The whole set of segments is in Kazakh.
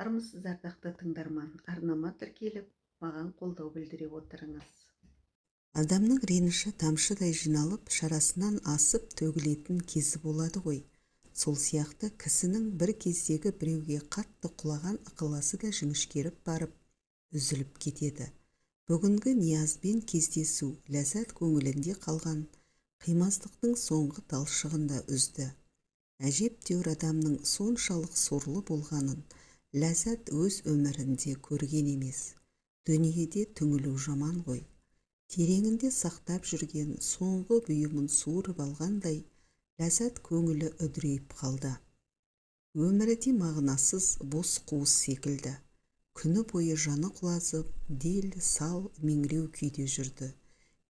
Армысыз, ардақты тыңдарман! Арнама тіркеліп, маған қолдау білдіре отырыңыз. Адамның реніші тамшыдай жиналып, шарасынан асып төгілетін кезі болады ғой. Сол сияқты кісінің бір кездегі біреуге қатты құлаған ықыласы да жіңішкеріп барып, үзіліп кетеді. Бүгінгі Ниязбен кездесу Ләззат көңілінде қалған қимастықтың соңғы талшығын да үзді. Әжептәуір адамның соншалық сорлы болғанын Ләззат өз өмірінде көрген емес. Дүниеде түңілу жаман ғой. Тереңінде сақтап жүрген соңғы бұйымын суырып алғандай, Ләззат көңілі үдірейіп қалды. Өмірі де мағынасыз бос қуыс секілді. Күні бойы жаны құлазып, дел, сал, меңіреу күйде жүрді.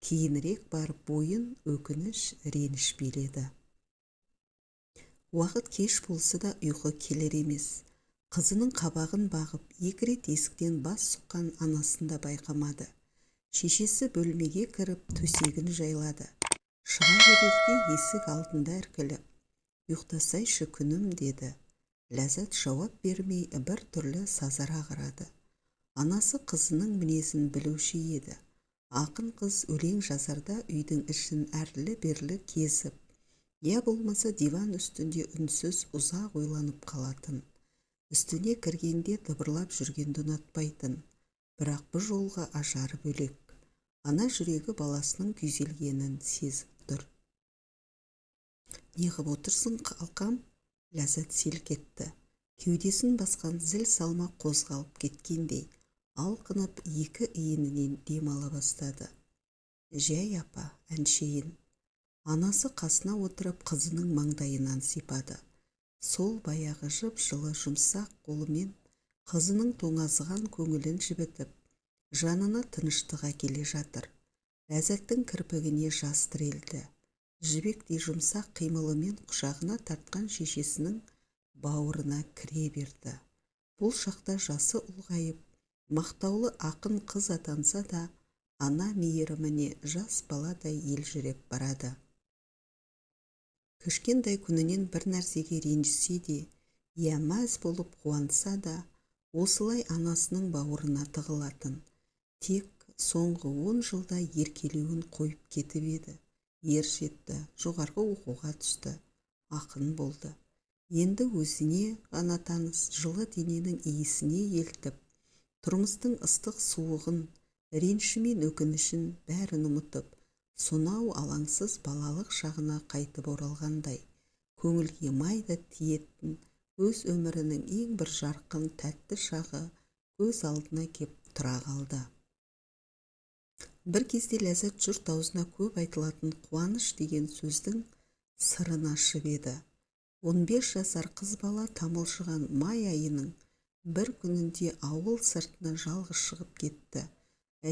Кейінірек барып бойын өкініш, реніш биледі. Уақыт кеш болса да ұйқы келер емес. Қызының қабағын бағып, екі рет есіктен бас сұққан анасын да байқамады. Шешесі бөлмеге кіріп, төсегін жайлады. Шыға берерде есік алдында іркіліп, «Ұйықтасайшы, күнім», деді. Ләззат жауап бермей бір түрлі сазара қарады. Анасы қызының мінезін білуші еді. Ақын қыз өлең жазарда үйдің ішін әрлі-берлі кезіп, я болмаса диван үстінде үнсіз ұзақ ойланып қалатын. Үстіне кіргенде дыбырлап жүргенді ұнатпайтын. Бірақ бұл жолғы ажары бөлек. Ана жүрегі баласының күйзелгенін сезіп тұр. «Неғып отырсың, қалқам?» Ләззат селк етті. Кеудесін басқан зіл салмақ қозғалып кеткендей, алқынып екі иінінен дем ала бастады. «Жай, апа, әншейін». Анасы қасына отырып қызының маңдайынан сипады. Сол баяғы жып-жылы жұмсақ қолымен қызының тоңазыған көңілін жібітіп, жанына тыныштық әкеле жатыр. Ләззаттың кірпігіне жас тірелді. Жібектей жұмсақ қимылымен құшағына тартқан шешесінің бауырына кіре берді. Бұл шақта жасы ұлғайып, мақтаулы ақын қыз атанса да, ана мейіріміне жас баладай елжіреп барады. Кішкентай күнінен бір нәрсеге ренжісе де, я мәз болып қуанса да, осылай анасының бауырына тығылатын. Тек соңғы 10 жылда еркелеуін қойып кетіп еді. Ер жетті, жоғарғы оқуға түсті, ақын болды. Енді өзіне ғана таныс жылы дененің иісіне елтіп, тұрмыстың ыстық суығын, реніші мен өкінішін бәрін ұмытып, сонау алаңсыз балалық шағына қайтып оралғандай, көңілге майда тиетін өз өмірінің ең бір жарқын тәтті шағы көз алдына кеп тұра қалды. Бір кезде Ләззат жұрт аузына көп айтылатын қуаныш деген сөздің сырын ашып еді. 15 жасар қыз бала тамылжыған май айының бір күнінде ауыл сыртына жалғыз шығып кетті.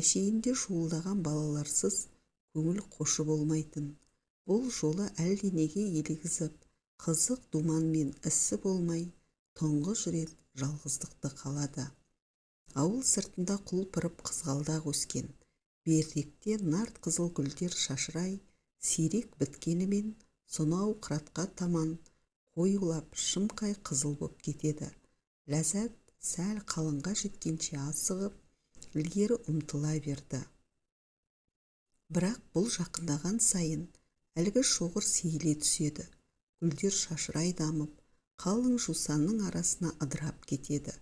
Әшейінде шуылдаған балаларсыз көңіл қошы болмайтын. Бұл жолы әлденеге елегізіп, қызық думанмен ісі болмай, тұңғыш рет жалғыздықты қалады. Ауыл сыртында құлпырып қызғалдақ өскен. Берректе нарт қызыл гүлдер шашырай, сирек біткенімен сонау қыратқа таман қоюлап шымқай қызыл боп кетеді. Ләззат сәл қалыңға жеткенше асығып, ілгері ұмтыла берді. Бірақ бұл жақындаған сайын әлгі шоғыр сейіле түседі. Гүлдер шашырай дамып, қалың жусанның арасына ыдырап кетеді.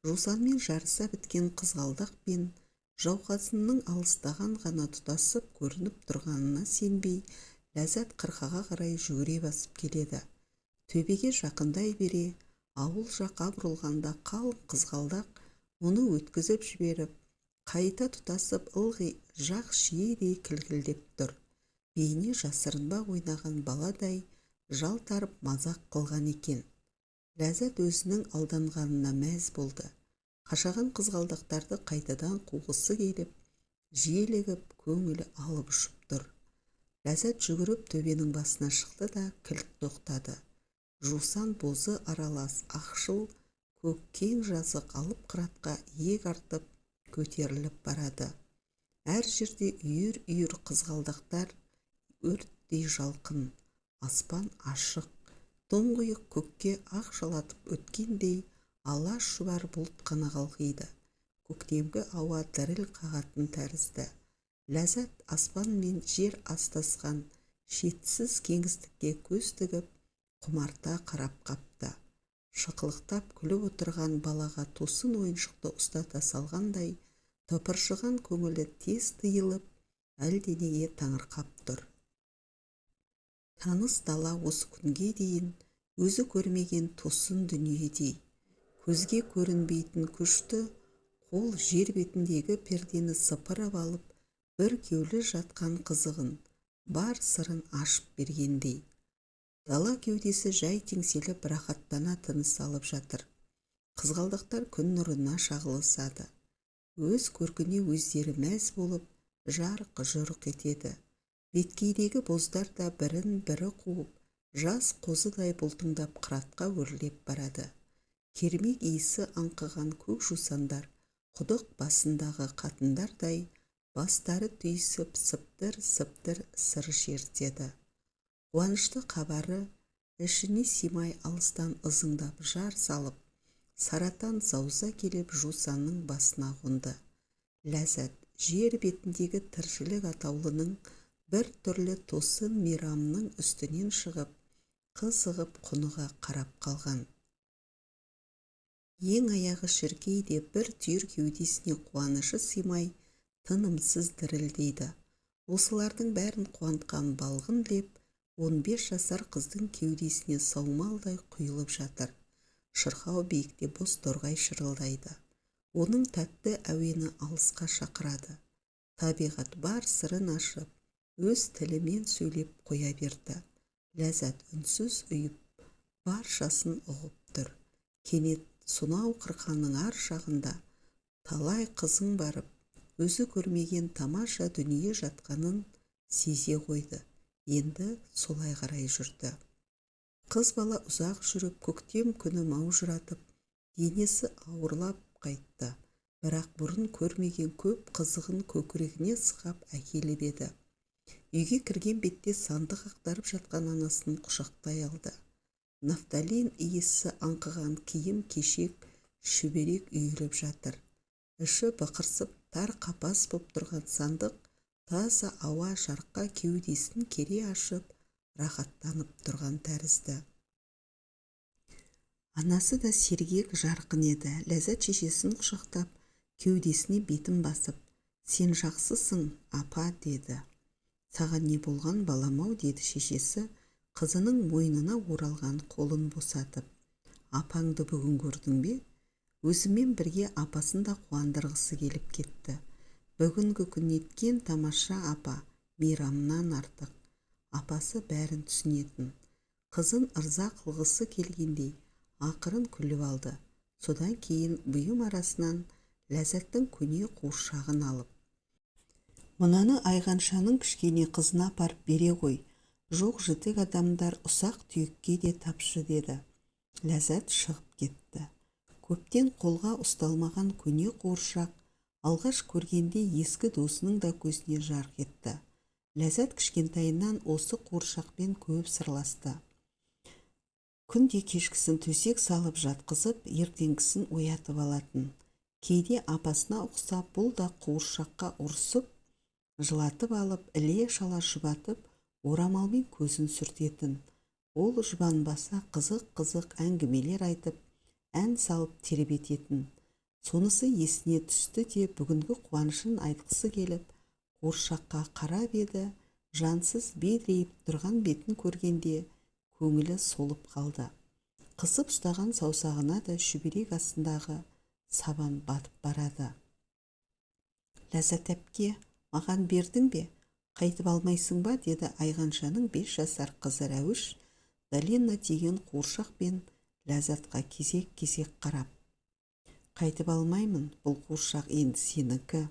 Жусанмен жарыса біткен қызғалдақ пен жауқазынның алыстаған ғана тұтасып көрініп тұрғанына сенбей, Ләззат қырқаға қарай жүгіре басып келеді. Төбеге жақындай бере, ауыл жаққа бұрылғанда қалың қызғалдақ оны өткізіп жіберіп, қайта тұтасып ылғи жақ шиедей кілкілдеп тұр. Бейне жасырынбақ ойнаған баладай жалтарып мазақ қылған екен. Ләззат өзінің алданғанына мәз болды. Қашаған қызғалдақтарды қайтадан қуғысы келіп, желігіп, көңілі алып ұшып тұр. Ләззат жүгіріп төбенің басына шықты да кілт тоқтады. Жусан бозы аралас ақшыл көк кең жазық алып қыратқа иек артып көтеріліп барады. Әр жерде үйір-үйір қызғалдақтар өрттей жалқын, аспан ашық, тұңғиық көкке ақ жалатып өткендей Ала шұбар бұлт қана қалқиды. Көктемгі ауа діріл қағатын тәрізді. Ләззат аспан мен жер астасқан шетсіз кеңістікке көз тігіп, құмарта қарап қапты. Шықылықтап күліп отырған балаға тосын ойыншықты ұстата салғандай, тыпыршыған көңілі тез тыйылып, әлденеге таңырқап тұр. Таныс дала осы күнге дейін өзі көрмеген тосын дүниедей. Көзге көрінбейтін күшті қол жер бетіндегі пердені сыпырып алып, бір кеулі жатқан қызығын, бар сырын ашып бергендей. Дала кеудесі жай теңселіп, рахаттана тыныс алып жатыр. Қызғалдақтар күн нұрына шағылысады. Өз көркіне өздері мәз болып, жарқ-жұрқ етеді. Беткейдегі боздар да бірін бірі қуып, жас қозыдай бұлтыңдап қыратқа өрлеп барады. Кермек иісі аңқыған көк жусандар, құдық басындағы қатындардай бастары түйісіп, сыптыр-сыптыр сыр шертеді. Қуанышты хабары ішіне симай алыстан ызыңдап жар салып, саратан зауза келіп жусанның басына қонды. Ләззат жер бетіндегі тіршілік атаулының бір түрлі тосын мейрамның үстінен шығып, қызығып құныға қарап қалған. Ең аяғы шіркей де бір түйір кеудесіне қуанышы сыймай, тынымсыз дірілдейді. Осылардың бәрін қуантқан балғын леп 15 жасар қыздың кеудесіне саумалдай құйылып жатыр. Шырқау биікте бос торғай шырылдайды. Оның тәтті әуені алысқа шақырады. Табиғат бар сырын ашып, өз тілімен сөйлеп қоя берді. Ләззат үнсіз ұйып, баршасын ұғып тұр. Кенет сонау қырқаның ар жағында талай қызың барып, өзі көрмеген тамаша дүние жатқанын сезе қойды. Енді солай қарай жүрді. Қыз бала ұзақ жүріп, көктем күні маужыратып, денесі ауырлап қайтты. Бірақ бұрын көрмеген көп қызығын көкірегіне сықап әкеліп еді. Үйге кірген бетте сандық ақтарып жатқан анасын құшақтай алды. Нафталин иісі аңқыған киім кешек шүберек үйіліп жатыр. Іші бықырсып тар қапас боп тұрған сандық таза ауа жарыққа кеудесін кере ашып, рахаттанып тұрған тәрізді. Анасы да сергек жарқын еді. Ләззат шешесін құшақтап, кеудесіне бетін басып, «Сен жақсысың, апа», деді. «Саған не болған, балам-ау», деді шешесі, қызының мойнына оралған қолын босатып. «Апаңды бүгін көрдің бе?» Өзімен бірге апасын да қуандырғысы келіп кетті. Бүгінгі күн неткен тамаша апа, мейрамнан артық. Апасы бәрін түсінетін. Қызын ырза қылғысы келгендей ақырын күліп алды. Содан кейін бұйым арасынан Ләззаттың көне қуыршағын алып, «Мынаны Айғаншаның кішкене қызына апарып бере қой. Жоқ жітік адамдар ұсақ түйекке де тапшы», деді. Ләззат шығып кетті. Көптен қолға ұсталмаған көне қуыршақ алғаш көргенде ескі досының да көзіне жарқ етті. Ләззат кішкентайынан осы қуыршақпен көп сырласты. Күнде кешкісін төсек салып жатқызып, ертеңгісін оятып алатын. Кейде апасына ұқсап, бұл да қуыршаққа ұрсып, жылатып алып, іле шала жұбатып, орамалмен көзін сүртетін. Ол жұбанбаса қызық-қызық әңгімелер айтып, ән салып тербететін. Сонысы есіне түсті де бүгінгі қуанышын айтқысы келіп, қуыршаққа қарап еді, жансыз бедірейіп тұрған бетін көргенде көңілі солып қалды. Қысып ұстаған саусағына да шүберек астындағы сабан батып барады. «Ләззат әпке, маған бердің бе? Қайтып алмайсың ба?» деді Айғаншаның 5 жасар қызы Рәуіш, Долина деген қуыршақ пен Ләззатқа кезек-кезек қарап. «Қайтып алмаймын, бұл қуыршақ енді сенікі».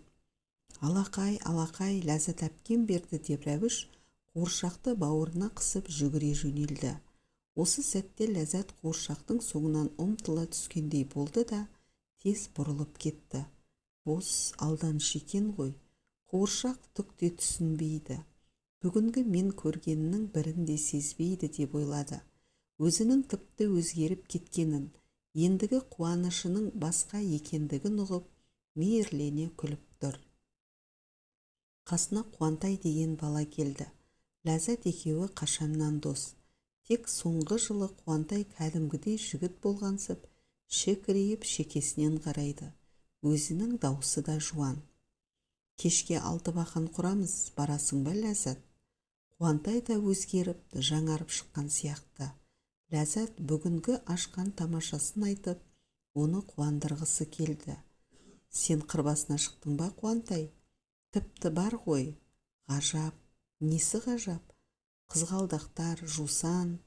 «Алақай, алақай, Ләззат әпкем берді», деп Рәуіш қуыршақты бауырына қысып жүгіре жөнелді. Осы сәтте Ләззат қуыршақтың соңынан ұмтыла түскендей болды да тез бұрылып кетті. Бос алданыш екен ғой, қуыршақ түк те түсінбейді. Бүгінгі мен көргенінің бірін де сезбейді деп ойлады. Өзінің тіпті өзгеріп кеткенін, Ендігі қуанышының басқа екендігін ұғып, мейірлене күліп тұр. Қасына Қуантай деген бала келді. Ләззат екеуі қашаннан дос. Тек соңғы жылы Қуантай кәдімгідей жігіт болғансып, шекірейіп шекесінен қарайды. Өзінің даусы да жуан. Кешке 6 бақан құрамыз, барасың ба, Ләззат? Қуантай да өзгеріп, жаңарып шыққан сияқты. Ләззат бүгінгі ашқан тамашасын айтып, оны қуандырғысы келді. Сен қыр басына шықтың ба, Қуантай? Тіпті бар ғой. Ғажап. Несі ғажап? Қызғалдақтар, жусан.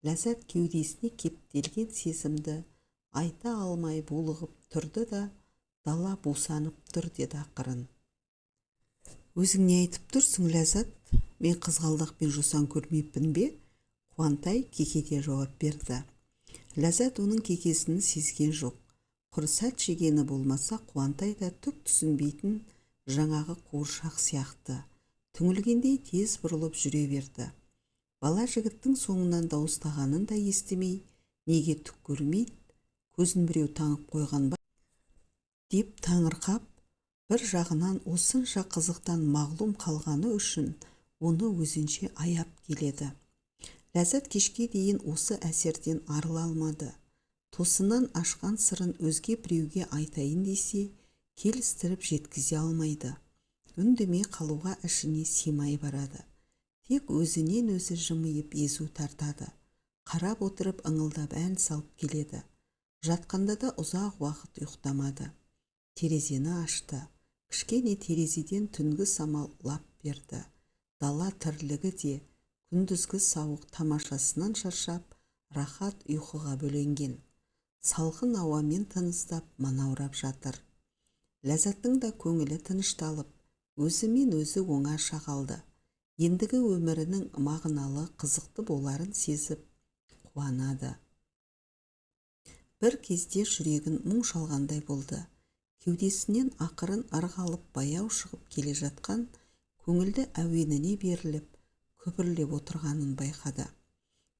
Ләззат кеудесіне кептелген сезімді айта алмай булығып тұрды да, дала бусанып тұр деді ақырын. Өзің не айтып тұрсың, Ләззат? Мен қызғалдақ пен жусан көрмеппін бе? Қуантай кекете жауап берді. Ләззат оның кекесін сезген жоқ. Құр сәт жегені болмаса, Қуантай да түк түсінбейтін жаңағы қуыршақ сияқты. Түңілгендей тез бұрылып жүре берді. Бала жігіттің соңынан дауыстағанын да естімей, неге түк көрмейді, көзін біреу таңып қойған ба деп таңырқап, бір жағынан осынша қызықтан мағлұм қалғаны үшін оны өзінше аяп келеді. Ләззат кешке дейін осы әсерден арыла алмады. Тосыннан ашқан сырын өзге біреуге айтайын десе, келістіріп жеткізе алмайды. Үндемей қалуға ішіне сыймай барады. Тек өзінен өзі жымиып езу тартады. Қарап отырып ыңылдап ән салып келеді. Жатқанда да ұзақ уақыт ұйықтамады. Терезені ашты. Кішкене терезеден түнгі самал лап берді. Дала тірлігі де күндізгі сауық тамашасынан шаршап, рахат ұйқыға бөленген. Салқын ауамен тыныстап, манаурап жатыр. Ләззаттың да көңілі тынышталып, өзімен өзі оңаша қалды. Ендігі өмірінің мағыналы, қызықты боларын сезіп, қуанады. Бір кезде жүрегін мұң шалғандай болды. Кеудесінен ақырын ырғалып баяу шығып келе жатқан көңілді әуеніне беріліп, күбірлеп отырғанын байқады.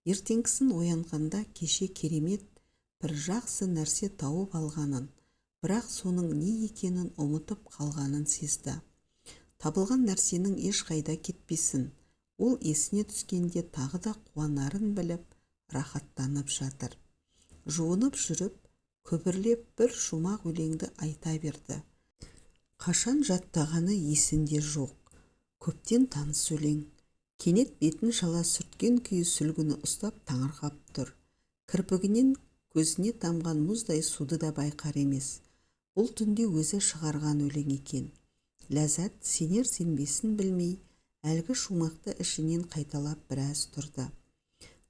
Ертеңгісін оянғанда кеше керемет бір жақсы нәрсе тауып алғанын, бірақ соның не екенін ұмытып қалғанын сезді. Табылған нәрсенің ешқайда кетпесін, ол есіне түскенде тағы да қуанарын біліп, рахаттанып жатыр. Жуынып жүріп, күбірлеп бір шумақ өлеңді айта берді. Қашан жаттағаны есінде жоқ. Көптен таныс өлең. Кенет бетін шала сүрткен күйі сүлгіні ұстап таңырқап тұр. Кірпігінен көзіне тамған мұздай суды да байқар емес. Бұл түнде өзі шығарған өлең екен. Ләззат сенер сенбесін білмей, әлгі шумақты ішінен қайталап біраз тұрды.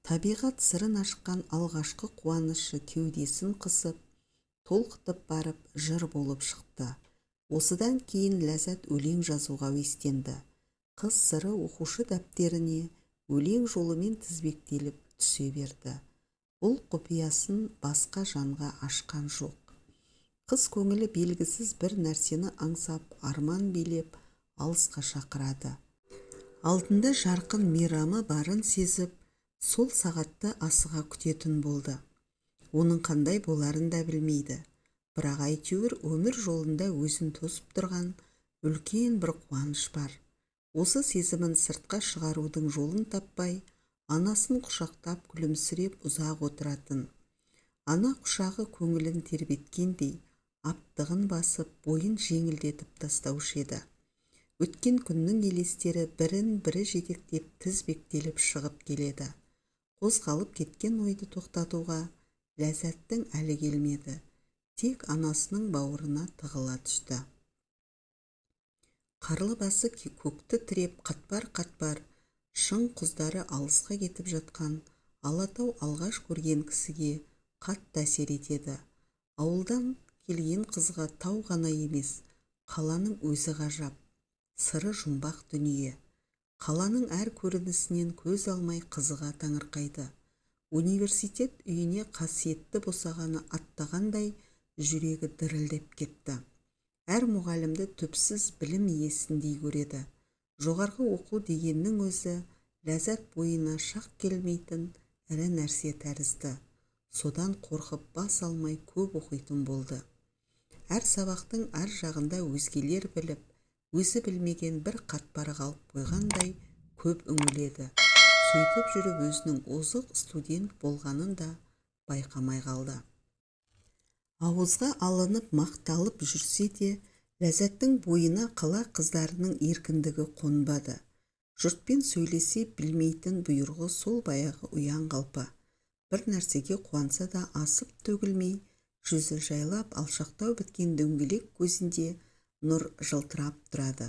Табиғат сырын ашқан алғашқы қуанышы кеудесін қысып, толқытып барып жыр болып шықты. Осыдан кейін Ләззат өлең жазуға әуестенді. Қыз сыры оқушы дәптеріне өлең жолымен тізбектеліп түсе берді. Бұл құпиясын басқа жанға ашқан жоқ. Қыз көңілі белгісіз бір нәрсені аңсап, арман билеп, алысқа шақырады. Алдында жарқын мейрамы барын сезіп, сол сағатты асыға күтетін болды. Оның қандай боларын да білмейді. Бірақ әйтеуір өмір жолында өзін тосып тұрған үлкен бір қуаныш бар. Осы сезімін сыртқа шығарудың жолын таппай, анасын құшақтап күлімсіреп ұзақ отыратын. Ана құшағы көңілін тербеткендей, аптығын басып, бойын жеңілдетіп тастаушы еді. Өткен күннің елестері бірін бірі жетектеп тізбектеліп шығып келеді. Қозғалып кеткен ойды тоқтатуға Ләззаттың әлі келмеді. Тек анасының бауырына тығыла түсті. Қарлы басы көкті тіреп қатпар-қатпар, шың құздары алысқа кетіп жатқан Алатау алғаш көрген кісіге қатты әсер етеді. Ауылдан келген қызға тау ғана емес, қаланың өзі ғажап, сыры жұмбақ дүние. Қаланың әр көрінісінен көз алмай қызыға таңырқайды. Университет үйіне қасиетті босағаны аттағандай жүрегі дірілдеп кетті. Әр мұғалімді түпсіз білім иесіндей көреді. Жоғарғы оқу дегеннің өзі ләззат бойына шақ келмейтін ірі нәрсе тәрізді. Содан қорқып бас алмай көп оқитын болды. Әр сабақтың ар жағында өзгелер біліп, өзі білмеген бір қатпар қалып қойғандай көп үңіледі. Сөйтіп жүріп өзінің озық студент болғанын да байқамай қалды. Ауызға алынып мақталып жүрсе де, Ләззаттың бойына қала қыздарының еркіндігі қонбады. Жұртпен сөйлесе білмейтін бұйрығы сол баяғы ұяң қалпы. Бір нәрсеге қуанса да асып төгілмей, жүзі жайлап алшақтау біткен дөңгелек көзінде нұр жылтырап тұрады.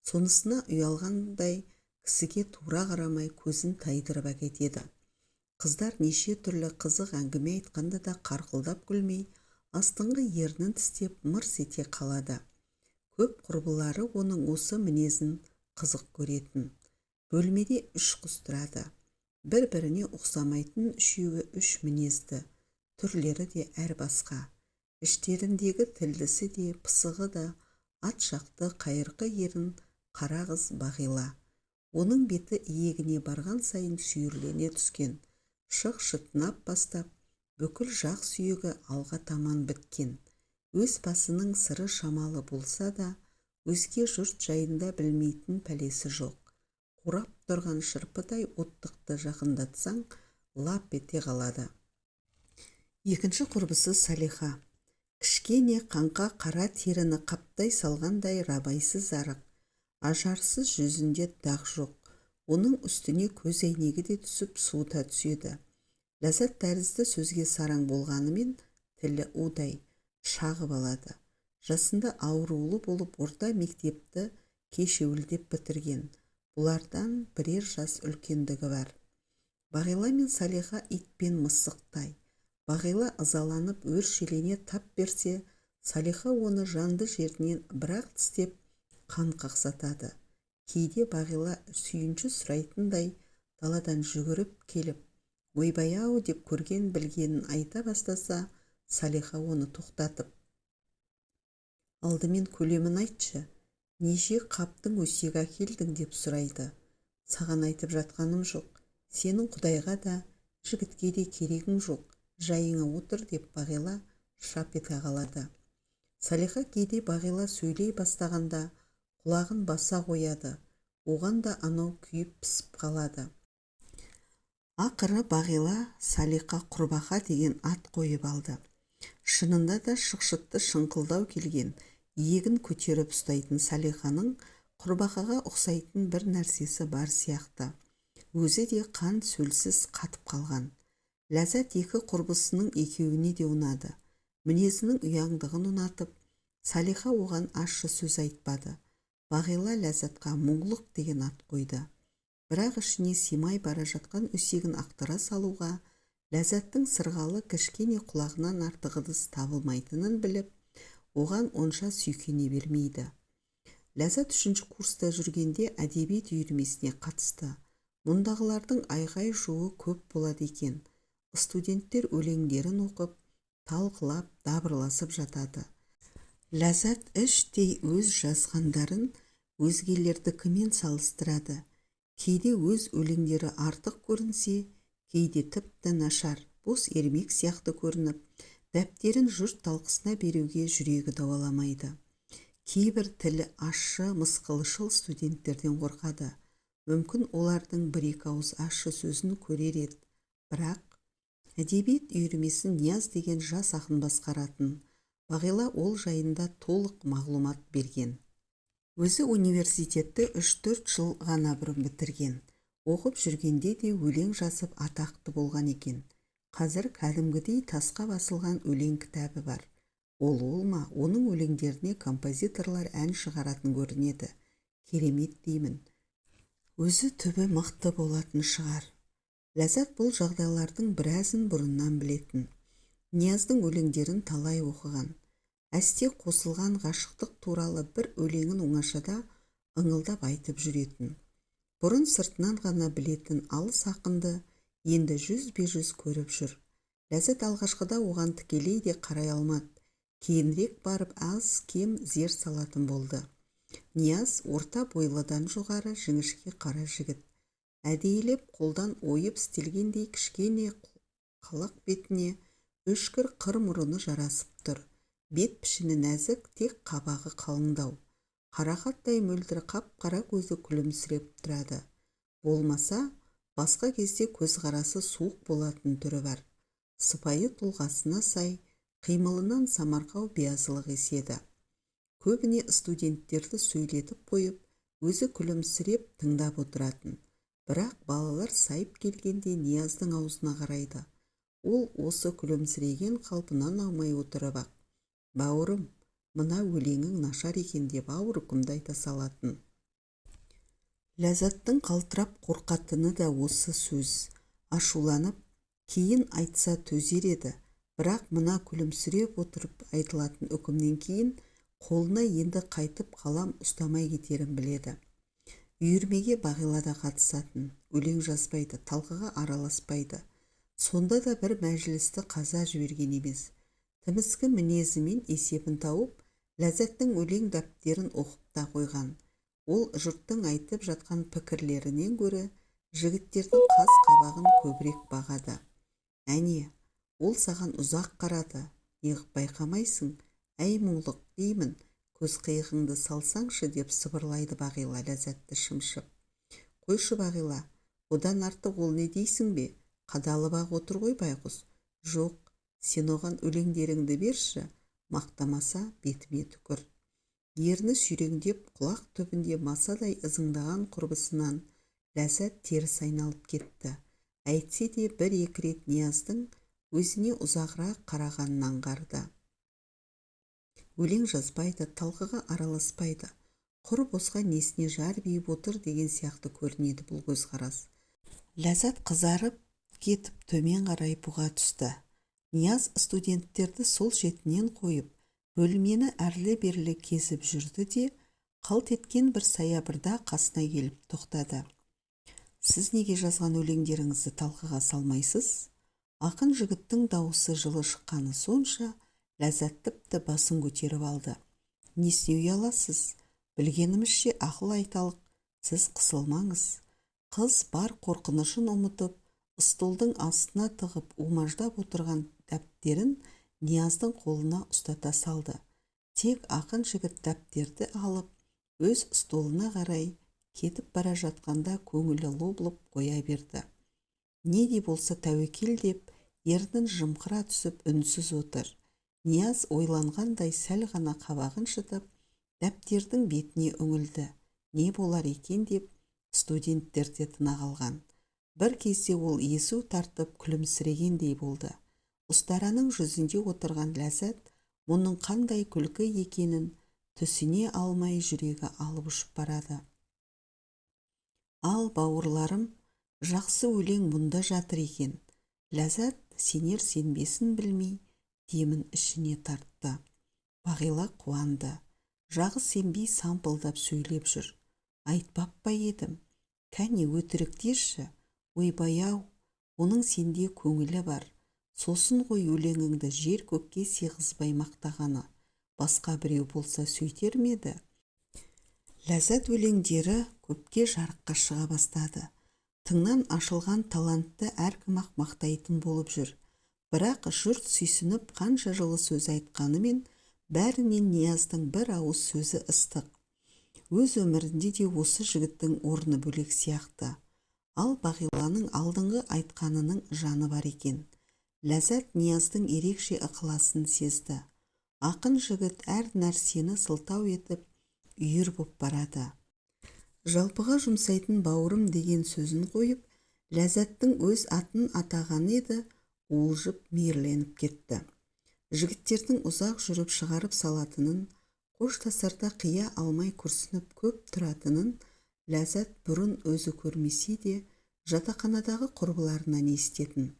Сонысына ұялғандай кісіге тура қарамай көзін тайдырып әкетеді. Қыздар неше түрлі қызық әңгіме айтқанда да қарқылдап күлмей, астыңғы ернін тістеп мырс ете қалады. Көп құрбылары оның осы мінезін қызық көретін. Бөлмеде үш қыз тұрады. Бір-біріне ұқсамайтын үшеуі үш мінезді, түрлері де әр басқа. Іштеріндегі тілдісі де, пысығы да, ат жақты қайырқы ерін қара қыз Бағила. Оның беті иегіне барған сайын сүйірлене түскен, шық шытынап бастап, бүкіл жақ сүйегі алға таман біткен. Өз басының сыры шамалы болса да, өзге жұрт жайында білмейтін пәлесі жоқ. Қурап тұрған шырпыдай оттықты жақындатсаң, лап ете қалады. Екінші құрбысы Салиха. Кішкене қаңқа қара теріні қаптай салғандай рабайсыз арық, ажарсыз жүзінде дақ жоқ. Оның үстіне көз әйнегі де түсіп суыта түседі. Ләззат тәрізді сөзге сараң болғанымен тілі удай, шағып алады. Жасында аурулы болып орта мектепті кешеуілдеп бітірген. Бұлардан бірер жас үлкендігі бар. Бағила мен Салиха ит пен мысықтай. Бағила ызаланып өршелене тап берсе, Салиха оны жанды жерінен бірақ тістеп қан қақсатады. Кейде Бағила сүйінші сұрайтындай даладан жүгіріп келіп, ойбай-ау деп көрген білгенін айта бастаса, Салиха оны тоқтатып, алдымен көлемін айтшы, неше қаптың өсегі әкелдің деп сұрайды. Саған айтып жатқаным жоқ, сенің Құдайға да, жігітке де керегің жоқ, жайыңа отыр деп Бағила шап ете қалады. Салиха кейде Бағила сөйлей бастағанда құлағын баса қояды, оған да анау күйіп пісіп қалады. Ақыры Бағила Салиха құрбақа деген ат қойып алды. Шынында да шықшытты шыңқылдау келген, иегін көтеріп ұстайтын Салиханың құрбақаға ұқсайтын бір нәрсесі бар сияқты. Өзі де қан сөлсіз қатып қалған. Ләззат екі құрбысының екеуіне де ұнады. Мінезінің ұяңдығын ұнатып, Салиха оған ащы сөз айтпады. Бағила Ләззатқа мұңлық деген ат қойды. Бірақ ішіне симай бара жатқан өсегін ақтара салуға Ләззаттың сырғалы кішкене құлағынан артық ыдыс табылмайтынын біліп, оған онша сүйкене бермейді. Ләззат үшінші курста жүргенде әдебиет үйірмесіне қатысты. Мұндағылардың айғай-шуы көп болады екен. Студенттер өлеңдерін оқып, талқылап, дабырласып жатады. Ләззат іштей өз жазғандарын өзгелердікімен салыстырады. Кейде өз өлеңдері артық көрінсе, кейде тіпті нашар, бос ермек сияқты көрініп, дәптерін жұрт талқысына беруге жүрегі дауаламайды. Кейбір тілі ащы, мысқылшыл студенттерден қорқады. Мүмкін олардың бір-екі ауыз ащы сөзін көрер еді. Бірақ әдебиет үйірмесін Нияз деген жас ақын басқаратын. Бағила ол жайында толық мағлұмат берген. Өзі университетті 3-4 жыл ғана бұрын бітірген. Оқып жүргенде де өлең жазып атақты болған екен. Қазір кәдімгідей тасқа басылған өлең кітабы бар. Ол ма, оның өлеңдеріне композиторлар ән шығаратын көрінеді. Керемет деймін. Өзі түбі мықты болатын шығар. Ләззат бұл жағдайлардың біразын бұрыннан білетін. Нияздың өлеңдерін талай оқыған. Әсте қосылған ғашықтық туралы бір өлеңін оңашада ыңылдап айтып жүретін. Бұрын сыртынан ғана білетін алыс ақынды енді жүзбе-жүз көріп жүр. Ләззат алғашқыда оған тікелей де қарай алмады. Кейінірек барып аз-кем зер салатын болды. Нияз орта бойлыдан жоғары жіңішке қара жігіт. Әдейілеп қолдан ойып істелгендей кішкене қалақ бетіне Үшкір қыр мұрыны жарасып тұр. Бет пішіні нәзік, тек қабағы қалыңдау. Қарақаттай мөлдір қап-қара көзі күлімсіреп тұрады. Болмаса, басқа кезде көзқарасы суық болатын түрі бар. Сыпайы тұлғасына сай, қимылынан самарқау биязылық еседі. Көбіне студенттерді сөйлетіп қойып, өзі күлімсіреп тыңдап отыратын. Бірақ балалар сайып келгенде Нияздың аузына қарайды. Ол осы күлімсіреген қалпынан аумай отырып-ақ, «Бауырым, мына өлеңің нашар екен» деп ауыр үкімді айта салатын. Ләззаттың қалтырап қорқатыны да осы сөз. Ашуланып, кейін айтса төзер еді, бірақ мына күлімсіреп отырып айтылатын үкімнен кейін қолына енді қайтып қалам ұстамай кетерін біледі. Үйірмеге Бағила да қатысатын, өлең жазбайды, талқыға араласпайды. Сонда да бір мәжілісті қаза жіберген емес. Тіміскі мінезімен есебін тауып, Ләззаттың өлең дәптерін оқып та қойған. Ол жұрттың айтып жатқан пікірлерінен гөрі жігіттердің қас-қабағын көбірек бағады. Әне, ол саған ұзақ қарады, неғып байқамайсың, әй мұңлық деймін, көз қиығыңды салсаңшы деп сыбырлайды Бағила Ләззатты шымшып. Қойшы Бағила, одан артық ол не дейсің бе? Қадалып-ақ отыр ғой байғұс. Жоқ, сен оған өлеңдеріңді берші, мақтамаса бетіме түкір. Ерні сүйреңдеп, құлақ түбінде масадай ызыңдаған құрбысынан Ләззат теріс айналып кетті. Әйтсе де бір-екі рет Нияздың өзіне ұзағырақ қарағанын аңғарды. Өлең жазбайды, талқыға араласпайды. Құр босқа несіне жар биіп отыр деген сияқты көрінеді бұл көзқарас. Ләззат қызарып кетіп төмен қарай бұға түсті. Нияз студенттерді сол шетінен қойып, бөлмені әрлі-берлі кезіп жүрді де, қалт еткен бір саябырда қасына келіп тоқтады. Сіз неге жазған өлеңдеріңізді талқыға салмайсыз? Ақын жігіттің дауысы жылы шыққаны сонша, Ләззат тіпті басын көтеріп алды. Несіне ұяласыз? Білгенімізше ақыл айталық, сіз қысылмаңыз. Қыз бар қорқынышын ұмытып, столдың астына тығып умаждап отырған дәптерін Нияздың қолына ұстата салды. Тек ақын жігіт дәптерді алып, өз столына қарай кетіп бара жатқанда көңілі лоблып қоя берді. Не де болса тәуекел деп, ернін жымқыра түсіп үнсіз отыр. Нияз ойланғандай сәл ғана қабағын шытып, дәптердің бетіне үңілді. Не болар екен деп студенттер де тына қалған. Бір кезде ол есу тартып күлімсірегендей болды. Ұстараның жүзінде отырған Ләззат мұның қандай күлкі екенін түсіне алмай жүрегі алып ұшып барады. Ал бауырларым, жақсы өлең мұнда жатыр екен. Ләззат сенер сенбесін білмей демін ішіне тартты. Бағила қуанды. Жағы сенбей сампылдап сөйлеп жүр. Айтпап па едім? Кәне өтіріктеші? Ойбай-ау, оның сенде көңілі бар. Сосын ғой өлеңіңді жер көкке сиғызбай мақтағаны. Басқа біреу болса сөйтер ме еді? Ләззат өлеңдері көпке жарыққа шыға бастады. Тыңнан ашылған талантты әркім-ақ мақтайтын болып жүр. Бірақ жұрт сүйсініп қанша жылы сөз айтқанымен, бәрінен Нияздың бір ауыз сөзі ыстық. Өз өмірінде де осы жігіттің орны бөлек сияқты. Ал Бағиланың алдыңғы айтқанының жаны бар екен. Ләззат Нияздың ерекше ықыласын сезді. Ақын жігіт әр нәрсені сылтау етіп, үйір боп барады. Жалпыға жұмсайтын бауырым деген сөзін қойып, Ләззаттың өз атын атаған еді, уылжып мейірленіп кетті. Жігіттердің ұзақ жүріп шығарып салатынын, қоштасарда қия алмай күрсініп көп тұратынын Ләззат бұрын өзі көрмесе де, жатақханадағы құрбыларынан естетін.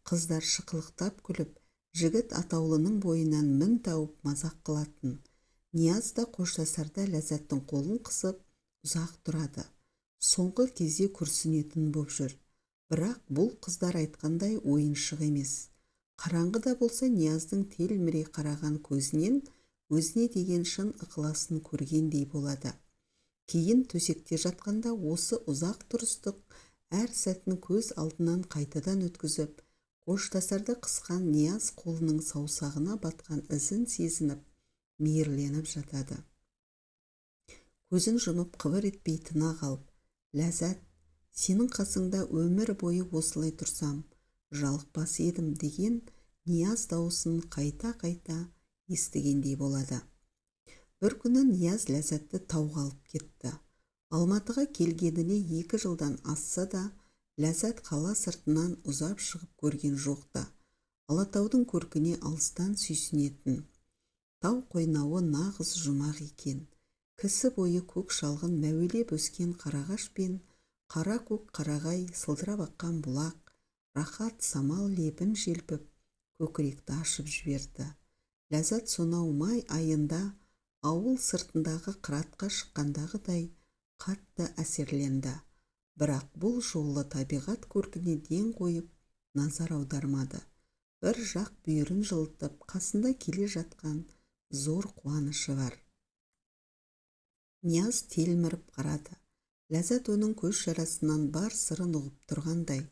Қыздар шықылықтап күліп, жігіт атаулының бойынан мін тауып мазақ қылатын. Нияз да қоштасарда Ләззаттың қолын қысып, ұзақ тұрады. Соңғы кезде күрсінетін боп жүр. Бірақ бұл қыздар айтқандай ойыншық емес. Қараңғы да болса Нияздың телміре қараған көзінен өзіне деген шын ықыласын көргендей болады. Кейін төсекте жатқанда осы ұзақ тұрыстық әр сәтін көз алдынан қайтадан өткізіп, Қоштасарда қысқан Нияз қолының саусағына батқан ізін сезініп, мейірленіп жатады. Көзін жұмып қыбыр етпей тына қалып, «Ләззат, сенің қасыңда өмір бойы осылай тұрсам, жалықпас едім» деген Нияз дауысын қайта-қайта естігендей болады. Бір күні Нияз Ләззатты тауға алып кетті. Алматыға келгеніне 2 жылдан асса да, Ләззат қала сыртынан ұзап шығып көрген жоқ та. Алатаудың көркіне алыстан сүйсінетін. Тау қойнауы нағыз жұмақ екен. Кісі бойы көк шалғын мәуелеп өскен қарағаш пен қара көк қарағай сылдырап аққан бұлақ, рахат самал лебін желпіп, көкіректі ашып жіберді. Ләззат сонау май айында ауыл сыртындағы қыратқа шыққандағыдай қатты әсерленді. Бірақ бұл жолы табиғат көркіне ден қойып, назар аудармады. Бір жақ бүйірін жылытып, қасында келе жатқан зор қуанышы бар. Нияз телміріп қарады. Ләззат оның көз жарасынан бар сырын ұғып тұрғандай.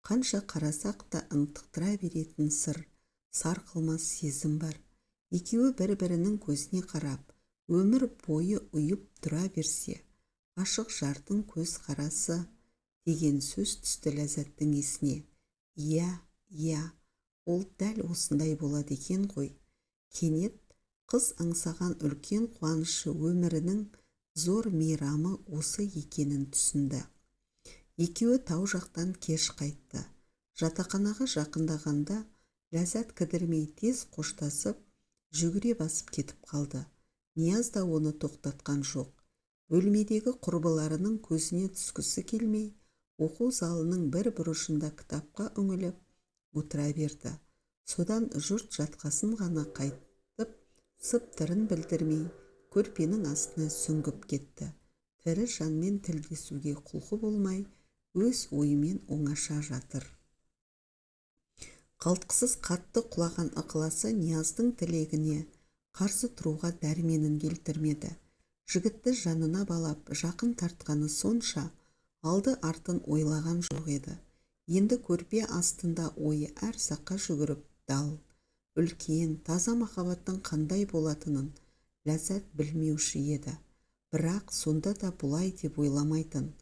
Қанша қарасақ та ынтықтыра беретін сыр, сарқылмас сезім бар. Екеуі бір-бірінің көзіне қарап, өмір бойы ұйып тұра берсе, ашық жардың көз қарасы деген сөз түсті Ләззаттың есіне. Иә, иә, ол дәл осындай болады екен ғой. Кенет қыз аңсаған үлкен қуанышы өмірінің зор мейрамы осы екенін түсінді. Екеуі тау жақтан кеш қайтты. Жатақханаға жақындағанда Ләззат кідірмей тез қоштасып, жүгіре басып кетіп қалды. Нияз да оны тоқтатқан жоқ. Бөлмедегі құрбыларының көзіне түскісі келмей, оқу залының бір бұрышында кітапқа үңіліп отыра берді. Содан жұрт жатқасын ғана қайтып, сыптырын білдірмей, көрпенің астына сүңгіп кетті. Тірі жанмен тілдесуге құлқы болмай, өз ойымен оңаша жатыр. Қалтқысыз қатты құлаған ықыласы Нияздың тілегіне қарсы тұруға дәрменін келтірмеді. Жігітті жанына балап, жақын тартқаны сонша, алды артын ойлаған жоқ еді. Енді көрпе астында ойы әр саққа жүгіріп дал. Үлкен, таза махаббаттың қандай болатынын Ләззат білмеуші еді. Бірақ сонда да бұлай деп ойламайтын.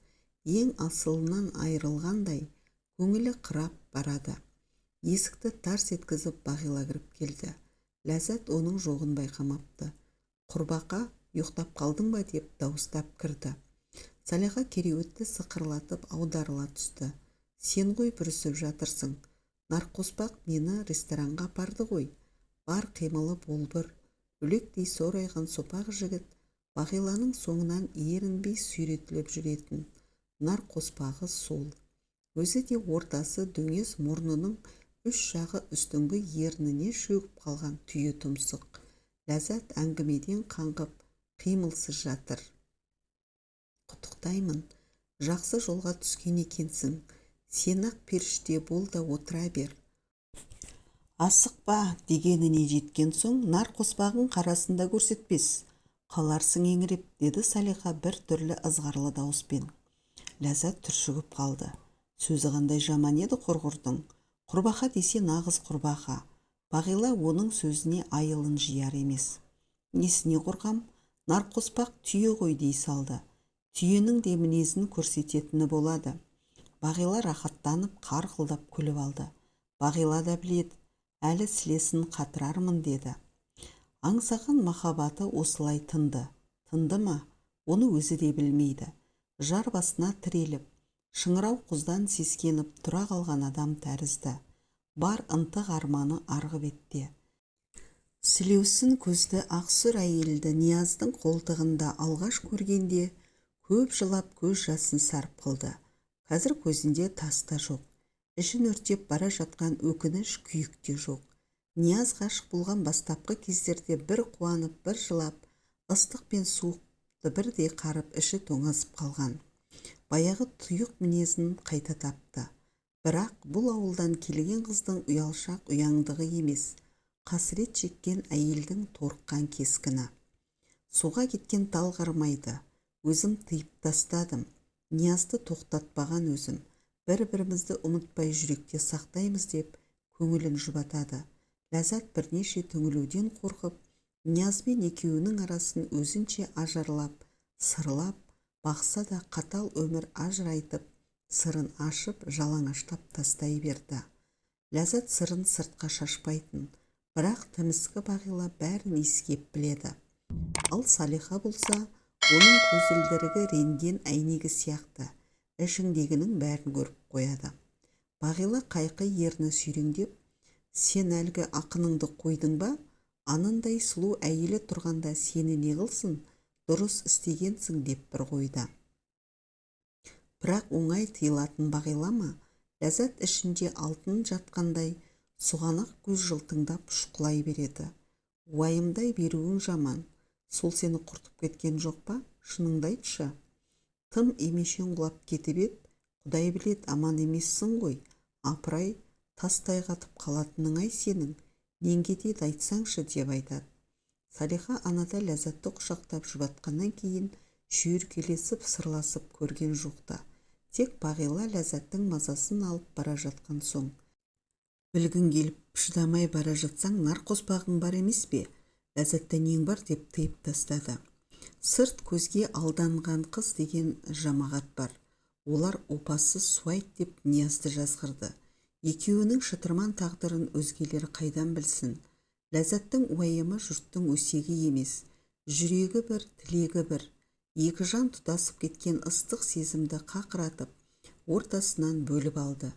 Ең асылынан айырылғандай көңілі қырап барады. Есікті тарс еткізіп Бағила кіріп келді. Ләззат оның жоғын байқамапты. Құрбақа, ұйықтап қалдың ба деп дауыстап кірді. Салиха кереуетті сықырлатып аударыла түсті. Сен ғой бүрісіп жатырсың. Нарқоспақ мені ресторанға апарды ғой. Бар қимылы болбыр. Үлектей сорайған сопақ жігіт Бағиланың соңынан ерінбей сүйретіліп жүретін. Нарқоспағы сол. Өзі де ортасы дөңес мұрнының үш жағы үстіңгі ерніне шөгіп қалған түйе тұмсық. Ләззат әңгімеден қаңғып, қимылсыз жатыр. Құттықтаймын, жақсы жолға түскен екенсің. Сен-ақ періште бол да отыра бер. Асықпа дегеніне жеткен соң нарқоспағын қарасында көрсетпес. Қаларсың еңіреп, деді Салиха бір түрлі ызғарлы дауыспен. Ләззат түршігіп қалды. Сөзі қандай жаман еді құрғырдың. Құрбақа десе нағыз құрбақа. Бағила оның сөзіне айылын жияр емес. Несіне қорқам? Нарқоспақ түйе ғой дей салды. Түйенің де мінезін көрсететіні болады. Бағила рахаттанып қарқылдап күліп алды. Бағила да біледі, әлі сілесін қатырармын деді. Аңсаған махаббаты осылай тынды. Тынды ма? Оны өзі де білмейді. Жар басына тіреліп, шыңырау құздан сескеніп тұра қалған адам тәрізді. Бар ынтық арманы арғы бетте. Сілеусін көзді ақсұр әйелді Нияздың қолтығында алғаш көргенде көп жылап көз жасын сарп қылды. Қазір көзінде тас та жоқ. Ішін өртеп бара жатқан өкініш күйік те жоқ. Нияз ғашық болған бастапқы кездерде бір қуанып, бір жылап, ыстық пен суықты бірдей қарып іші тоңазып қалған. Баяғы тұйық мінезін қайта тапты. Бірақ бұл ауылдан келген қыздың ұялшақ ұяңдығы емес, қасірет шеккен әйелдің торыққан кескіні. Суға кеткен тал қармайды. Өзім тыйып тастадым. Ниязды тоқтатпаған өзім. Бір-бірімізді ұмытпай жүректе сақтаймыз деп Көңілін жұбатады. Ләззат бірнеше түңілуден қорқып, Ниязбен екеуінің арасын өзінше ажарлап, сырлап, бақса да қатал өмір ажырайтып, сырын ашып, жалаңаштап тастай берді. Ләззат сырын сыртқа шашпайтын, бірақ тіміскі Бағила бәрін иіскеп біледі. Ал Салиха болса, оның көзілдірігі рентген әйнегі сияқты, ішіңдегінің бәрін көріп қояды. Бағила қайқы ерні сүйреңдеп, сен әлгі ақыныңды қойдың ба? Анандай сұлу әйелі тұрғанда сені не қылсын, дұрыс істегенсің деп бір қойды. Бірақ оңай тыйылатын Бағила ма? Ләззат ішінде алтын жатқандай сұғанақ көз жылтыңдап шұқылай береді. Уайымдай беруің жаман, сол сені құртып кеткен жоқ па? Шыныңды айтшы. Тым емешең құлап кетіп ед, Құдай білет, аман емессің ғой. Апырай, тастай қатып қалатының-ай сенің. Нең кетеді айтсаңшы деп айтады. Салиха анада Ләззатты құшақтап жұбатқаннан кейін шүйіркелесіп сырласып көрген жоқта. Тек Бағила Ләззаттың мазасын алып бара жатқан соң. Білгің келіп шыдамай бара жатсаң, нар қоспағың бар емес пе? Ләззатта нең бар деп тыйып тастады. Сырт көзге алданған қыз деген жамағат бар. Олар опасыз суайт деп Ниязды жазғырды. Екеуінің шытырман тағдырын өзгелер қайдан білсін? Ләззаттың уайымы жұрттың өсегі емес. Жүрегі бір, тілегі бір. Екі жан тұтасып кеткен ыстық сезімді қақыратып, ортасынан бөліп алды.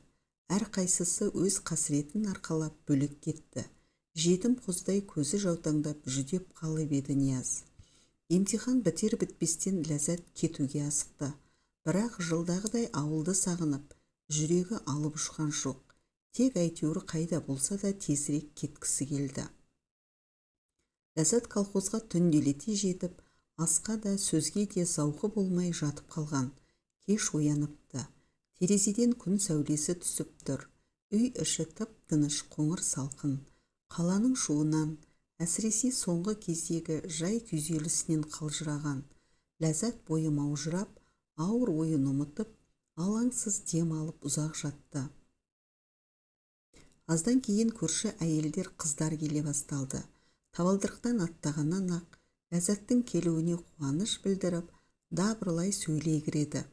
Әрқайсысы өз қасіретін арқалап бөлек кетті. Жетім қоздай көзі жаутаңдап жүдеп қалып еді Нияз. Емтихан бітер-бітпестен Ләззат кетуге асықты. Бірақ жылдағыдай ауылды сағынып, жүрегі алып ұшқан жоқ. Тек әйтеуір қайда болса да тезірек кеткісі келді. Ләззат колхозға түнделете жетіп, асқа да сөзге де зауқы болмай жатып қалған. Кеш ояныпты. Терезеден күн сәулесі түсіп тұр. Үй іші тып-тыныш, қоңыр салқын. Қаланың шуынан, әсіресе соңғы кездегі жай күйзелісінен қалжыраған. Ләззат бойы маужырап, ауыр ойын ұмытып, алаңсыз дем алып ұзақ жатты. Аздан кейін көрші әйелдер, қыздар келе басталды. Табалдырықтан аттағаннан-ақ Ләззаттың келуіне қуаныш білдіріп, дабырлай сөйлей кіреді.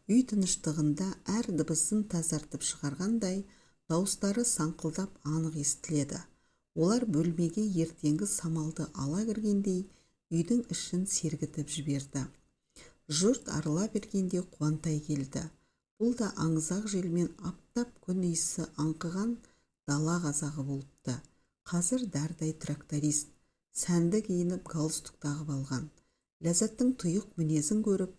Үй тыныштығында әр дыбысын тазартып шығарғандай, дауыстары саңқылдап анық естіледі. Олар бөлмеге ертеңгі самалды ала кіргендей, үйдің ішін сергітіп жіберді. Жұрт арыла бергенде Қуантай келді. Бұл да аңызақ желмен аптап күн иісі аңқыған дала қазағы болыпты. Қазір дардай тракторист, сәнді киініп галстук тағып алған. Ләззаттың тұйық мінезін көріп,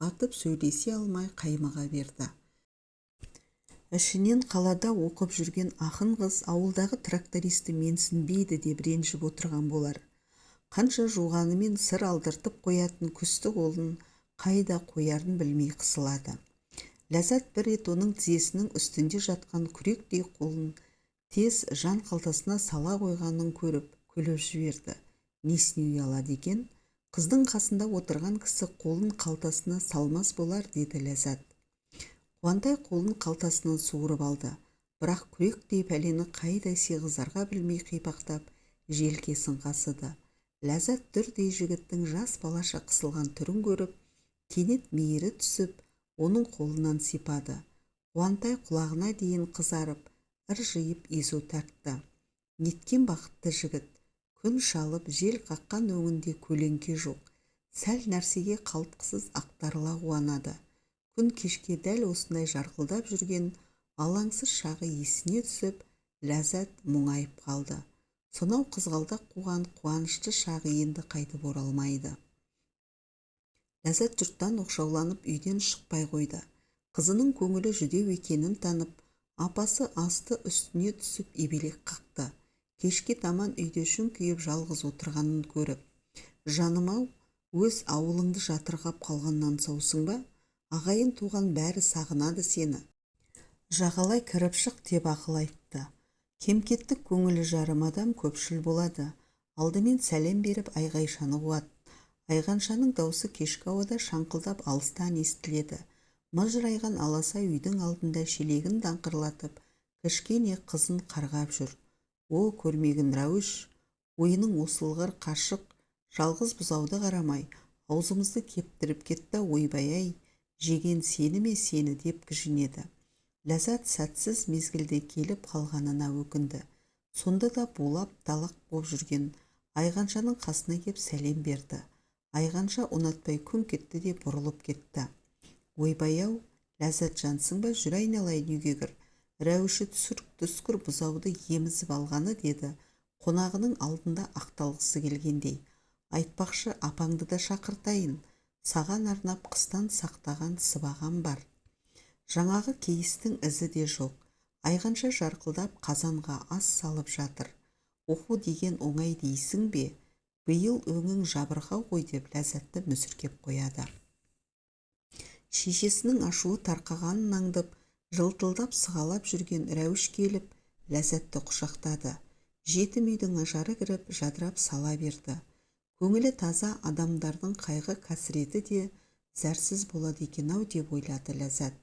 батып сөйлесе алмай қаймыға берді. Ішінен қалада оқып жүрген ақын қыз ауылдағы трактористі менсінбейді деп ренжіп отырған болар. Қанша жуғанымен сыр алдыртып қоятын күсті қолын қайда қоярын білмей қысылады. Ләззат бір рет оның тізесінің үстінде жатқан күректей қолын тез жан қалтасына сала қойғанын көріп, күліп жіберді. Несіне ұялады екен? Қыздың қасында отырған кісі қолын қалтасына салмас болар, деді Ләззат. Қуантай қолын қалтасынан суырып алды. Бірақ күректей пәлені қайда сиғызарға білмей қипақтап, желкесін қасыды. Ләззат дүрдей жігіттің жас балаша қысылған түрін көріп, кенет мейірі түсіп, оның қолынан сипады. Қуантай құлағына дейін қызарып, ыржиып езу тартты. Неткен бақытты жігіт, күн шалып, жел қаққан өңінде көлеңке жоқ. Сәл нәрсеге қалтқысыз ақтарыла қуанады. Күн кешке дәл осындай жарқылдап жүрген алаңсыз шағы есіне түсіп, Ләззат мұңайып қалды. Сонау қызғалдақ қуған қуанышты шағы енді қайтып оралмайды. Ләззат жұрттан оқшауланып үйден шықпай қойды. Қызының көңілі жүдеу екенін танып, апасы асты үстіне түсіп ебелек қақты. Кешке таман үйде шүңкиіп жалғыз отырғанын көріп, «Жаным-ау, өз ауылыңды жатырқап қалғаннан саусың ба? Ағайын туған бәрі сағынады сені. Жағалай кіріп шық» деп ақыл айтты. Кемкеттік көңілі жарым адам көпшіл болады. Алдымен сәлем беріп Айғайшаны қуады. Айғаншаның даусы кешкі ауада шаңқылдап алыстан естіледі. Мыжырайған аласа үйдің алдында шелегін даңқырлатып, Кішкене қызын қарғап жүр. О, көрмегін Рәуіш, ойының осылғыр қашық, жалғыз бұзауды қарамай, аузымызды кептіріп кетті, ойбай-ай, жеген сені ме сені деп кіжінеді. Ләззат сәтсіз мезгілде келіп қалғанына өкінді. Сонда да булап талақ боп жүрген Айғаншаның қасына кеп сәлем берді. Айғанша ұнатпай күңк етті де бұрылып кетті. Ойбай-ау, Ләззат жансың ба, жүр айналайын үйге кір. Рәуіші түскір бұзауды емізіп алғаны деді, қонағының алдында ақталғысы келгендей. Айтпақшы, апаңды да шақыртайын, саған арнап қыстан сақтаған сыбағам бар. Жаңағы кейістің ізі де жоқ. Айғанша жарқылдап қазанға ас салып жатыр. Оқу деген оңай дейсің бе? Биыл өңің жабырқау ғой деп Ләззатты мүсіркеп қояды. Шешесінің ашуы тарқағанын аңдып, жылтылдап сығалап жүрген Рәуіш келіп, Ләззатты құшақтады. Жетім үйдің ажары кіріп, жадырап сала берді. Көңілі таза адамдардың қайғы қасіреті де зәрсіз болады екен-ау деп ойлады Ләззат.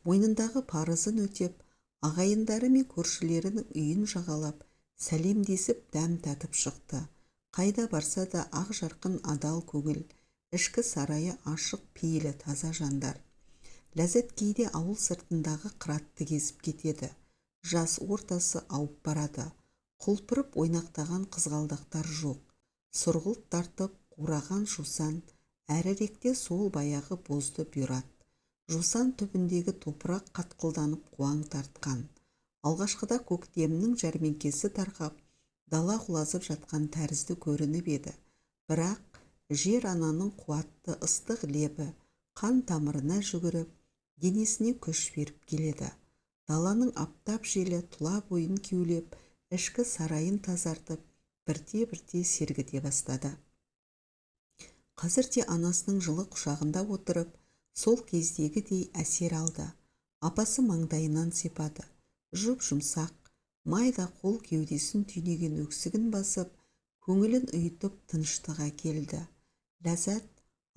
Мойнындағы парызын өтеп, ағайындары мен көршілерінің үйін жағалап, сәлемдесіп дәм татып шықты. Қайда барса да ақ жарқын адал көңіл, ішкі сарайы ашық пейілі таза жандар. Ләззат кейде ауыл сыртындағы қыратты кезіп кетеді. Жас ортасы ауып барады. Құлпырып ойнақтаған қызғалдақтар жоқ. Сұрғылт тартып қураған жусан, әріректе сол баяғы бозды бұйрат. Жусан түбіндегі топырақ қатқылданып қуаң тартқан. Алғашқыда көктемнің жәрмеңкесі тарқап, дала құлазып жатқан тәрізді көрініп еді. Бірақ жер ананың қуатты ыстық лебі қан тамырына жүгіріп, денесіне күш беріп келеді. Даланың аптап желі тұла бойын кеулеп, ішкі сарайын тазартып, бірте-бірте сергіте бастады. Қазір де анасының жылы құшағында отырып, сол кездегідей әсер алды. Апасы маңдайынан сипады. Жұп-жұмсақ, майда қол кеудесін түйнеген өксігін басып, көңілін ұйытып тыныштық әкелді. Ләззат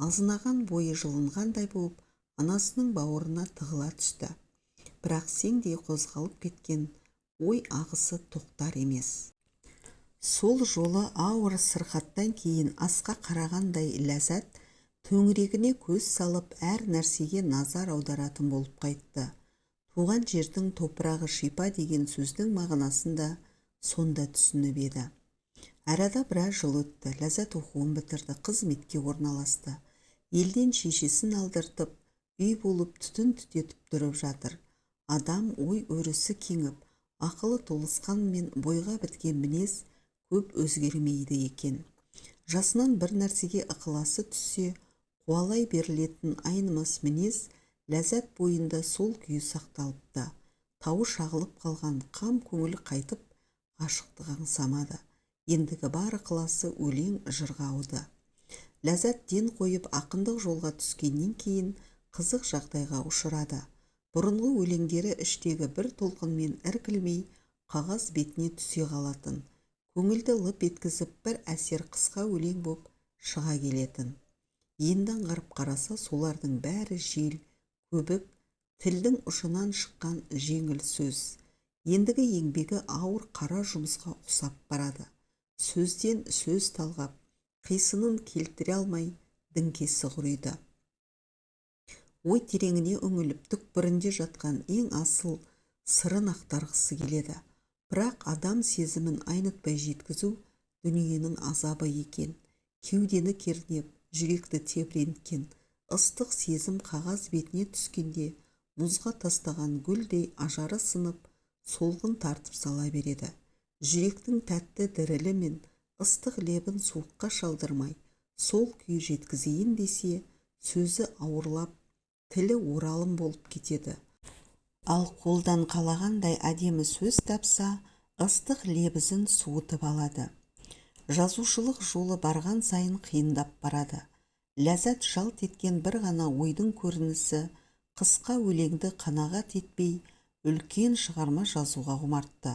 азынаған бойы жылынғандай болып, анасының бауырына тығыла түсті. Бірақ сеңдей қозғалып кеткен ой ағысы тоқтар емес. Сол жолы ауыр сырқаттан кейін асқа қарағандай Ләззат төңірегіне көз салып, әр нәрсеге назар аударатын болып қайтты. Туған жердің топырағы шипа деген сөздің мағынасын да сонда түсініп еді. Арада біраз жыл өтті. Ләззат оқуын бітірді, қызметке орналасты. Елден шешесін алдыртып, үй болып түтін түтетіп тұрып жатыр. Адам ой өрісі кеңіп, ақылы толысқанмен бойға біткен мінез көп өзгермейді екен. Жасынан бір нәрсеге ықыласы түссе, қуалай берілетін айнымас мінез Ләззат бойында сол күйі сақталыпты. Тауы шағылып қалған қам көңіл қайтып ғашықтық аңсамады. Ендігі бар ықыласы өлең жырға ауды. Ләззат ден қойып ақындық жолға түскеннен кейін қызық жағдайға ұшырады. Бұрынғы өлеңдері іштегі бір толқынмен іркілмей қағаз бетіне түсе қалатын. Көңілді лып еткізіп бір әсер қысқа өлең боп шыға келетін. Енді аңғарып қараса, солардың бәрі жел, көбік, тілдің ұшынан шыққан жеңіл сөз. Ендігі еңбегі ауыр қара жұмысқа ұқсап барады. Сөзден сөз талғап, қисынын келтіре алмай діңкесі құриды. Ой тереңіне үңіліп, түкпірінде жатқан ең асыл сырын ақтарғысы келеді. Бірақ адам сезімін айнытпай жеткізу дүниенің азабы екен. Кеудені кернеп, жүректі тебіренткен ыстық сезім қағаз бетіне түскенде мұзға тастаған гүлдей ажары сынып, солғын тартып сала береді. Жүректің тәтті дірілі мен ыстық лебін суыққа шалдырмай, сол күйі жеткізейін десе, сөзі ауырлап, тілі оралым болып кетеді. Ал қолдан қалағандай әдемі сөз тапса, ыстық лебізін суытып алады. Жазушылық жолы барған сайын қиындап барады. Ләззат жалт еткен бір ғана ойдың көрінісі қысқа өлеңді қанағат етпей, үлкен шығарма жазуға құмартты.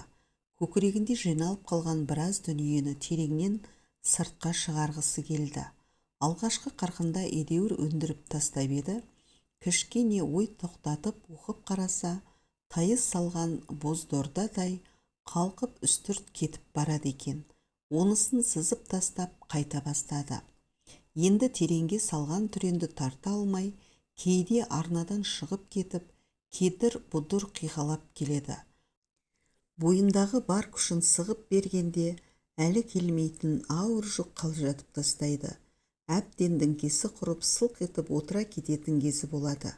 Көкірегінде жиналып қалған біраз дүниені тереңнен сыртқа шығарғысы келді. Алғашқы қарқында едәуір өндіріп тастап еді, кішкене ой тоқтатып оқып қараса, Тайыз салған боздордадай қалқып үстірт кетіп барады екен. Онысын сызып тастап қайта бастады. Енді тереңге салған түренді тарта алмай, кейде арнадан шығып кетіп, кедір-бұдыр қиғалап келеді. Бойындағы бар күшін сығып бергенде әлі келмейтін ауыр жүк қалжыратып тастайды. Әбден діңкесі құрып, сылқ етіп отыра кететін кезі болады.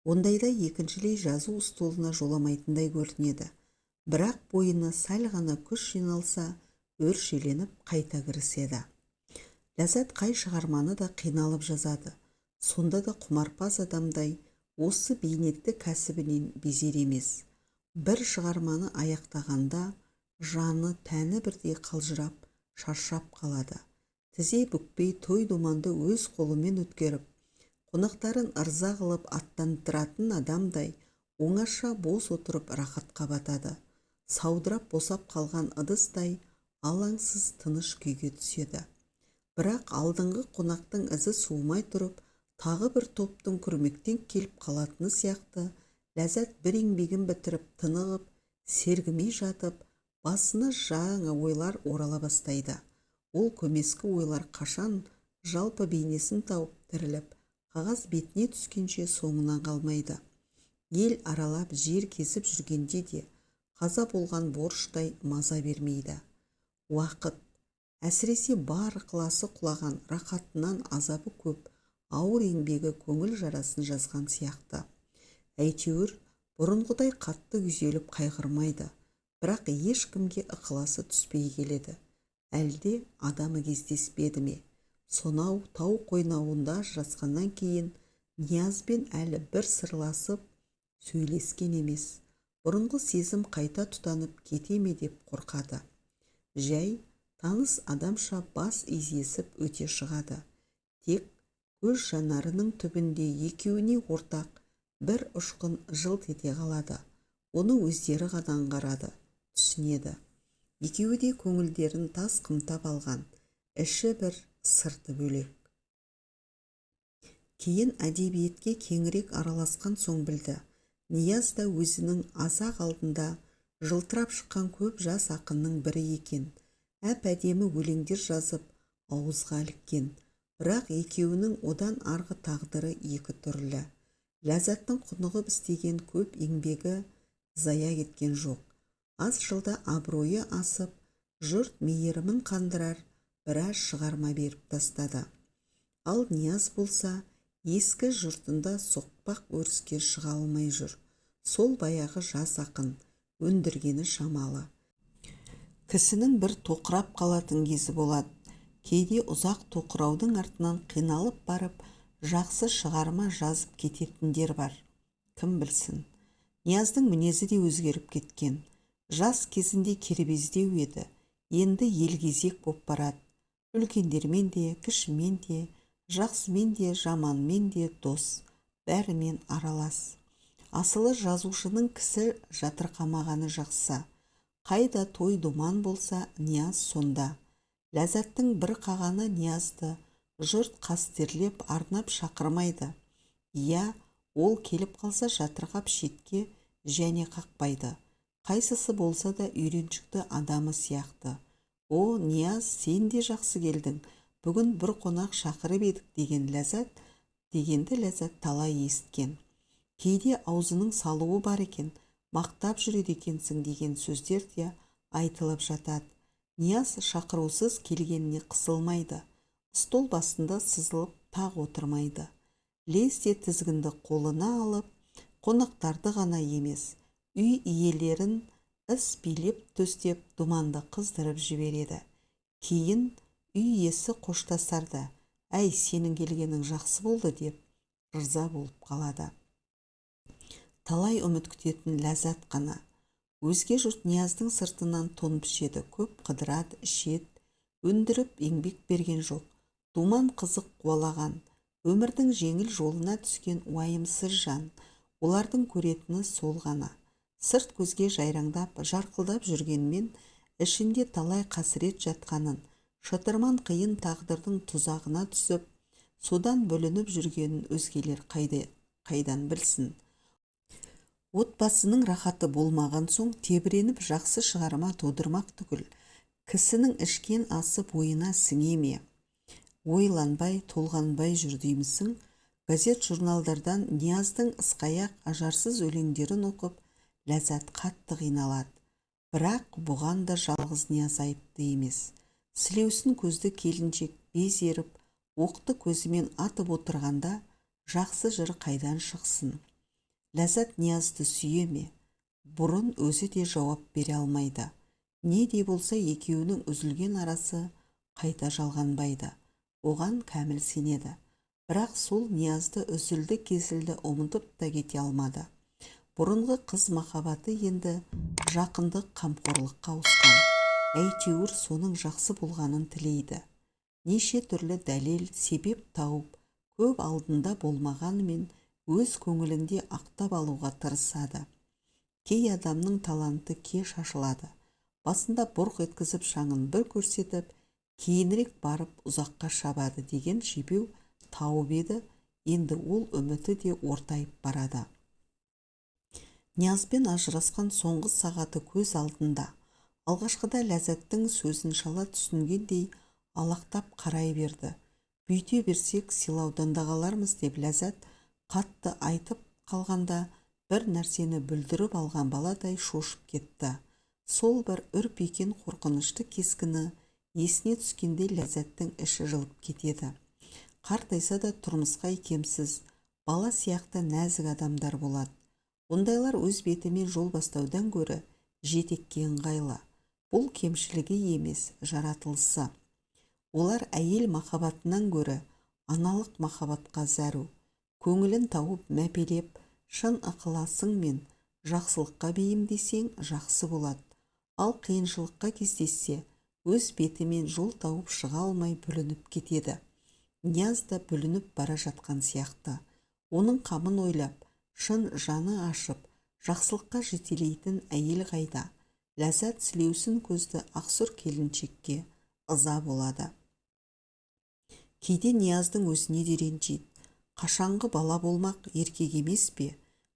Ондайда екіншілей жазу столына жоламайтындай көрінеді. Бірақ бойына сәл ғана күш жиналса, өршеленіп қайта кіріседі. Ләззат қай шығарманы да қиналып жазады. Сонда да құмарпаз адамдай осы бейнетті кәсібінен безер емес. Бір шығарманы аяқтағанда жаны тәні бірдей қалжырап, шаршап қалады. Тізе бүкпей той думанды өз қолымен өткеріп, қонақтарын ырза қылып аттандыратын адамдай оңаша бос отырып рахатқа батады. Саудырап босап қалған ыдыстай алаңсыз тыныш күйге түседі. Бірақ алдыңғы қонақтың ізі суымай тұрып, тағы бір топтың күрмектен келіп қалатыны сияқты, Ләззат бір еңбегін бітіріп, тынығып, сергімей жатып, басына жаңа ойлар орала бастайды. Ол көмескі ойлар қашан жалпы бейнесін тауып тіріліп, қағаз бетіне түскенше соңынан қалмайды. Ел аралап жер кезіп жүргенде де қаза болған борыштай маза бермейді. Уақыт, әсіресе бар ықыласы құлаған, рахатынан азабы көп, ауыр еңбегі көңіл жарасын жазған сияқты. Әйтеуір бұрынғыдай қатты күйзеліп қайғырмайды, бірақ ешкімге ықыласы түспей келеді. Әлде адамы кездеспеді ме? Сонау тау қойнауында ажырасқаннан кейін Ниязбен әлі бір сырласып сөйлескен емес. Бұрынғы сезім қайта тұтанып кете ме деп қорқады. Жай таныс адамша бас изесіп өте шығады. Тек көз жанарының түбінде екеуіне ортақ бір ұшқын жылт ете қалады. Оны өздері ғана аңғарады, түсінеді. Екеуі де көңілдерін тас қымтап алған, іші бір, сырты бөлек. Кейін әдебиетке кеңірек араласқан соң білді. Нияз да өзінің азақ алдында жылтырап шыққан көп жас ақынның бірі екен. Әп-әдемі өлеңдер жазып, ауызға іліккен. Бірақ екеуінің одан арғы тағдыры екі түрлі. Ләззаттың құнығып істеген көп еңбегі зая кеткен жоқ. Аз жылда абыройы асып, жұрт мейірімін қандырар біраз шығарма беріп тастады. Ал Нияз болса, ескі жұртында соқпақ өріске шыға алмай жүр. Сол баяғы жас ақын, өндіргені шамалы. Кісінің бір тоқырап қалатын кезі болады. Кейде ұзақ тоқыраудың артынан қиналып барып, жақсы шығарма жазып кететіндер бар. Кім білсін. Нияздың мінезі де өзгеріп кеткен. Жас кезінде кербездеу еді, енді елгезек боп барады. Үлкендермен де, кішімен де, жақсымен де, жаманмен де дос, бәрімен аралас. Асылы жазушының кісі жатырқамағаны жақсы. Қайда той думан болса, Нияз сонда. Ләззаттың бір қағаны Ниязды жұрт қастерлеп арнап шақырмайды. Иә, ол келіп қалса жатырқап шетке және қақпайды. Қайсысы болса да үйреншікті адамы сияқты. О, Нияз, сен де жақсы келдің. Бүгін бір қонақ шақырып едік деген Ләззат, дегенді Ләззат талай есіткен. Кейде аузының салуы бар екен, мақтап жүреді екенсің деген сөздер де айтылып жатады. Нияз шақырусыз келгеніне қысылмайды. Стол басында сызылып тақ отырмайды. Лезде тізгінді қолына алып, қонақтарды ғана емес, үй иелерін іс билеп төстеп думанды қыздырып жібереді. Кейін үй иесі қоштасарда, әй, сенің келгенің жақсы болды деп ырза болып қалады. Талай үміт күтетін Ләззат қана. Өзге жұрт Нияздың сыртынан тон пішеді, көп қыдырады, ішеді, өндіріп еңбек берген жоқ. Думан қызық қуалаған, өмірдің жеңіл жолына түскен уайымсыз жан, олардың көретіні сол ғана. Сырт көзге жайраңдап, жарқылдап жүргенмен, ішінде талай қасірет жатқанын, шытырман қиын тағдырдың тұзағына түсіп, содан бүлініп жүргенін өзгелер қайдан білсін. Отбасының рахаты болмаған соң тебіреніп жақсы шығарма тудырмақ түгіл, кісінің ішкен асы бойына сіңе ме? Ойланбай, толғанбай жүр деймісің? Газет-журналдардан Нияздың ысқаяқ, ажарсыз өлеңдерін оқып, Ләззат қатты қиналады. Бірақ бұған да жалғыз Нияз айыпты емес. Сілеусін көзді келіншек безеріп, оқты көзімен атып отырғанда жақсы жыр қайдан шықсын? Ләззат Ниязды сүйе ме? Бұрын өзі де жауап бере алмайды. Не де болса екеуінің үзілген арасы қайта жалғанбайды. Оған кәміл сенеді. Бірақ сол Ниязды үзілді-кесілді ұмытып та кете алмады. Бұрынғы қыз махаббаты енді жақындық қамқорлыққа ауысқан. Әйтеуір соның жақсы болғанын тілейді. Неше түрлі дәлел, себеп тауып, көп алдында болмағанымен өз көңілінде ақтап алуға тырысады. Кей адамның таланты кеш ашылады. Басында бұрқ еткізіп шаңын бір көрсетіп, кейінірек барып ұзаққа шабады деген жебеу тауып еді, енді ол үміті де ортайып барады. Ниязбен ажырасқан соңғы сағаты көз алдында. Алғашқыда Ләззаттың сөзін шала түсінгендей алақтап қарай берді. Бүйте берсек сыйлаудан да қалармыз деп Ләззат қатты айтып қалғанда бір нәрсені бүлдіріп алған баладай шошып кетті. Сол бір үрпиген қорқынышты кескіні есіне түскенде Ләззаттың іші жылып кетеді. Қартайса да тұрмысқа икемсіз, бала сияқты нәзік адамдар болады. Ондайлар өз бетімен жол бастаудан гөрі жетекке ыңғайлы. Бұл кемшілігі емес, жаратылысы. Олар әйел махаббатынан гөрі аналық махаббатқа зәру. Көңілін тауып мәпелеп, шын ықыласыңмен жақсылыққа бейімдесең жақсы болады. Ал қиыншылыққа кездессе, өз бетімен жол тауып шыға алмай бүлініп кетеді. Нияз да бүлініп бара жатқан сияқты. Оның қамын ойлап, шын жаны ашып, жақсылыққа жетелейтін әйел қайда? Ләззат сілеусін көзді ақсұр келіншекке ыза болады. Кейде Нияздың өзіне де ренжиді. Қашанғы бала болмақ еркек емес пе?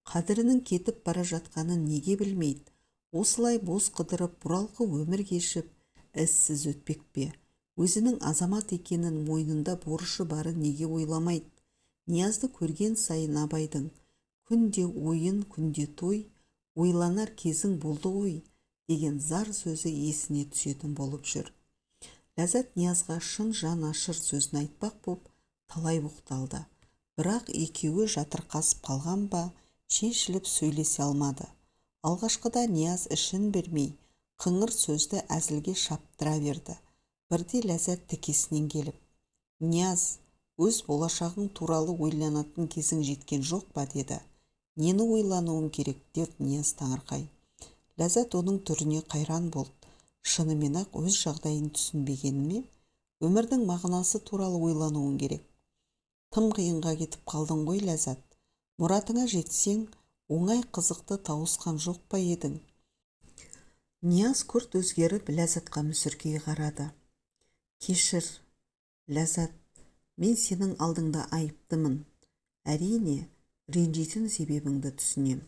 Қадірінің кетіп бара жатқанын неге білмейді? Осылай бос қыдырып, бұралқы өмір кешіп, ізсіз өтпек пе? Өзінің азамат екенін, мойнында борышы барын неге ойламайды? Ниязды көрген сайын Абайдың күнде ойын, күнде той, ойланар кезің болды ғой деген зар сөзі есіне түсетін болып жүр. Ләззат Ниязға шын жан ашыр сөзін айтпақ боп талай оқталды. Бірақ екеуі жатырқасып қалған ба, шешіліп сөйлесе алмады. Алғашқыда Нияз ішін бермей, қыңыр сөзді әзілге шаптыра берді. Бірде Ләззат тікесінен келіп, «Нияз, өз болашағың туралы ойланатын кезің жеткен жоқ па?» деді. «Нені ойлануым керек?» деді Нияз таңырқай. Ләззат оның түріне қайран болды. Шынымен-ақ өз жағдайын түсінбегені ме? Өмірдің мағынасы туралы ойлануың керек. Тым қиынға кетіп қалдың ғой, Ләззат. Мұратыңа жетсең, оңай қызықты тауысқан жоқ па едің? Нияз күрт өзгеріп, Ләззатқа мүсіркей қарады. Кешір, Ләззат, мен сенің алдыңда айыптымын. Әрине, ренжитін себебіңді түсінем.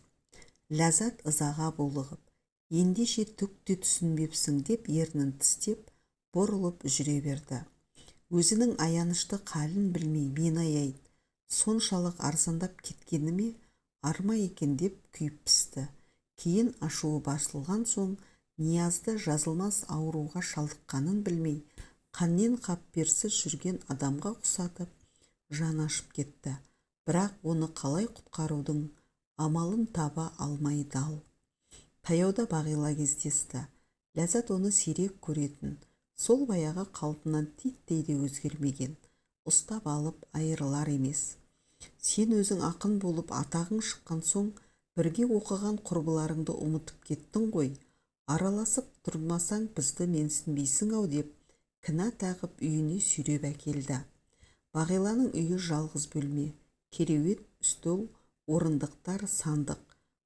Ләззат ызаға булығып, ендеше түк те түсінбепсің деп ернін тістеп, бұрылып жүре берді. Өзінің аянышты халін білмей мені аяйды. Соншалық арзандап кеткені ме, арма екен деп күйіп пісті. Кейін ашуы басылған соң Ниязды жазылмас ауруға шалдыққанын білмей, қаннен қаперсіз жүрген адамға ұқсатып, жан ашып кетті. Бірақ оны қалай құтқарудың амалын таба алмай дал. Таяуда Бағила кездесті. Ләззат оны сирек көретін. Сол баяғы қалпынан титтей де өзгермеген. Ұстап алып айырылар емес. Сен өзің ақын болып атағың шыққан соң бірге оқыған құрбыларыңды ұмытып кеттің ғой. Араласып тұрмасаң бізді менсінбейсің-ау деп кінә тағып үйіне сүйреп әкелді. Бағиланың үйі жалғыз бөлме, кереует, үстел, орындықтар, сандық.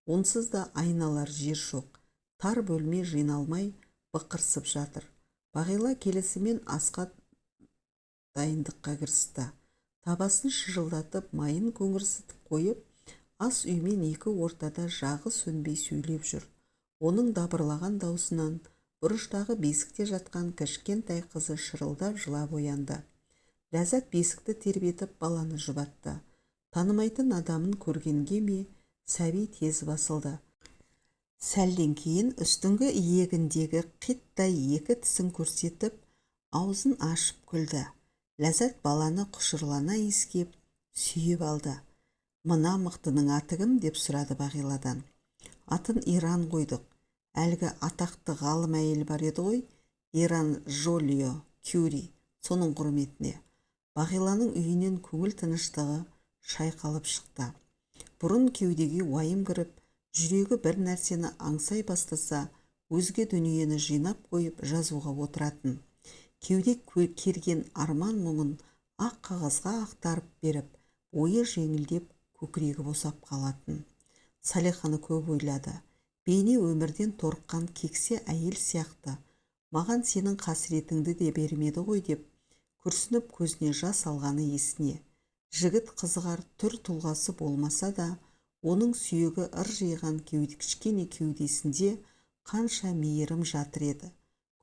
Онсыз да айналар жер жоқ. Тар бөлме жиналмай бықырсып жатыр. Бағила келісімен асқа дайындыққа кірісті. Табасын шыжылдатып, майын көңірсітіп қойып, Ас үймен екі ортада жағы сөнбей сөйлеп жүр. Оның дабырлаған даусынан бұрыштағы бесікте жатқан кішкентай қызы шырылдап жылап оянды. Ләззат бесікті тербетіп баланы жұбатты. Танымайтын адамын көргенге ме, сәби тез басылды. Сәлден кейін үстіңгі иегіндегі қиттай екі тісін көрсетіп, аузын ашып күлді. Ләззат баланы құшырлана иіскеп, сүйіп алды. Мына мықтының аты кім, деп сұрады Бағиладан. Атын Иран қойдық. Әлгі атақты ғалым әйел бар еді ғой, Иран Жолио Кюри, соның құрметіне. Бағиланың үйінен көңіл тыныштығы шайқалып шықты. Бұрын кеудеге уайым кіріп, жүрегі бір нәрсені аңсай бастаса, өзге дүниені жинап қойып жазуға отыратын. Кеуде керген арман мұңын ақ қағазға ақтарып беріп, ойы жеңілдеп, көкірегі босап қалатын. Салиханы көп ойлады. Бейне өмірден торыққан кексе әйел сияқты, маған сенің қасіретіңді де бермеді ғой деп, күрсініп көзіне жас алғаны есіне. Жігіт қызығар түр тұлғасы болмаса да, оның сүйегі ыржиған кішкене кеудесінде қанша мейірім жатыр еді.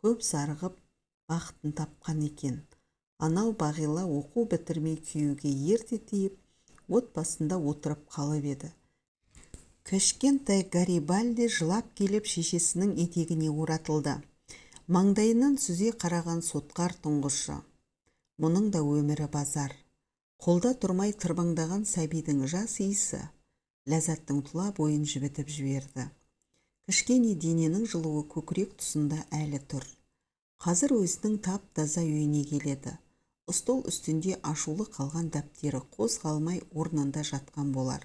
Көп зарығып бақытын тапқан екен. Анау Бағила оқу бітірмей күйеуге ерте тиіп, отбасында отырып қалып еді. Кішкентай Гарибальди жылап келіп шешесінің етегіне оратылды. Маңдайынан сүзе қараған сотқар тұңғышы. Мұның да өмірі базар. Қолда тұрмай тырбаңдаған сәбидің жас иісі Ләззаттың тұла бойын жібітіп жіберді. Кішкене дененің жылуы көкірек тұсында әлі тұр. Қазір өзінің тап-таза үйіне келеді. Стол үстінде ашулы қалған дәптері қозғалмай орнында жатқан болар.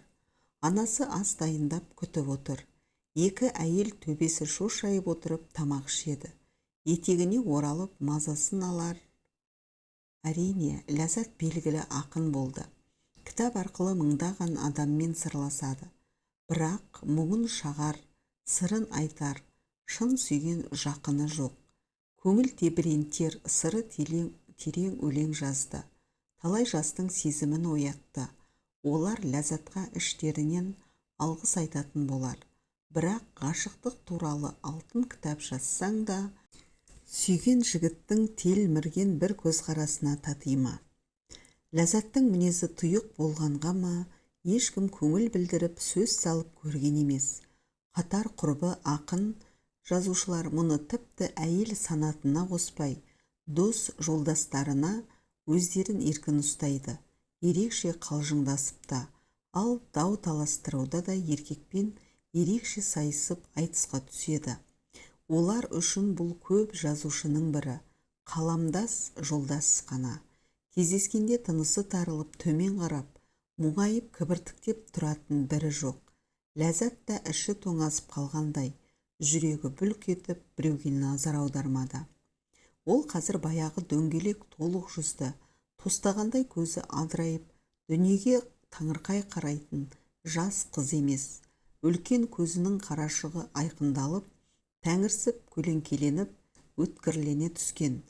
Анасы ас дайындап күтіп отыр. Екі әйел төбесі шошайып отырып тамақ ішеді. Етегіне оралып мазасын алар. Әрине, Ләззат белгілі ақын болды. Кітап арқылы мыңдаған адаммен сырласады. Бірақ мұңын шағар, сырын айтар, шын сүйген жақыны жоқ. Көңіл тебірентер, сыры терең өлең жазды. Талай жастың сезімін оятты. Олар Ләззатқа іштерінен алғыс айтатын болар. Бірақ ғашықтық туралы алтын кітап жазсаң да, сүйген жігіттің телмірген бір көзқарасына татима. Ләззаттың мінезі тұйық болғанға ма, ешкім көңіл білдіріп сөз салып көрген емес. Қатар құрбы ақын жазушылар мұны тіпті әйел санатына қоспай, дос жолдастарына өздерін еркін ұстайды. Ерекше қалжыңдасып та, ал дау таластыруда да еркекпен ерекше сайысып айтысқа түседі. Олар үшін бұл көп жазушының бірі, қаламдас жолдас қана. Кездескенде тынысы тарылып төмен қарап, мұңайып кібіртіктеп тұратын бірі жоқ. Ләззат та іші тоңазып қалғандай, жүрегі бүлк етіп біреуге назар аудармады. Ол қазір баяғы дөңгелек толық жүзді, тостағандай көзі адырайып, дүниеге таңырқай қарайтын жас қыз емес. Үлкен көзінің қарашығы айқындалып, тәңірсіп көлеңкеленіп, өткірлене түскен.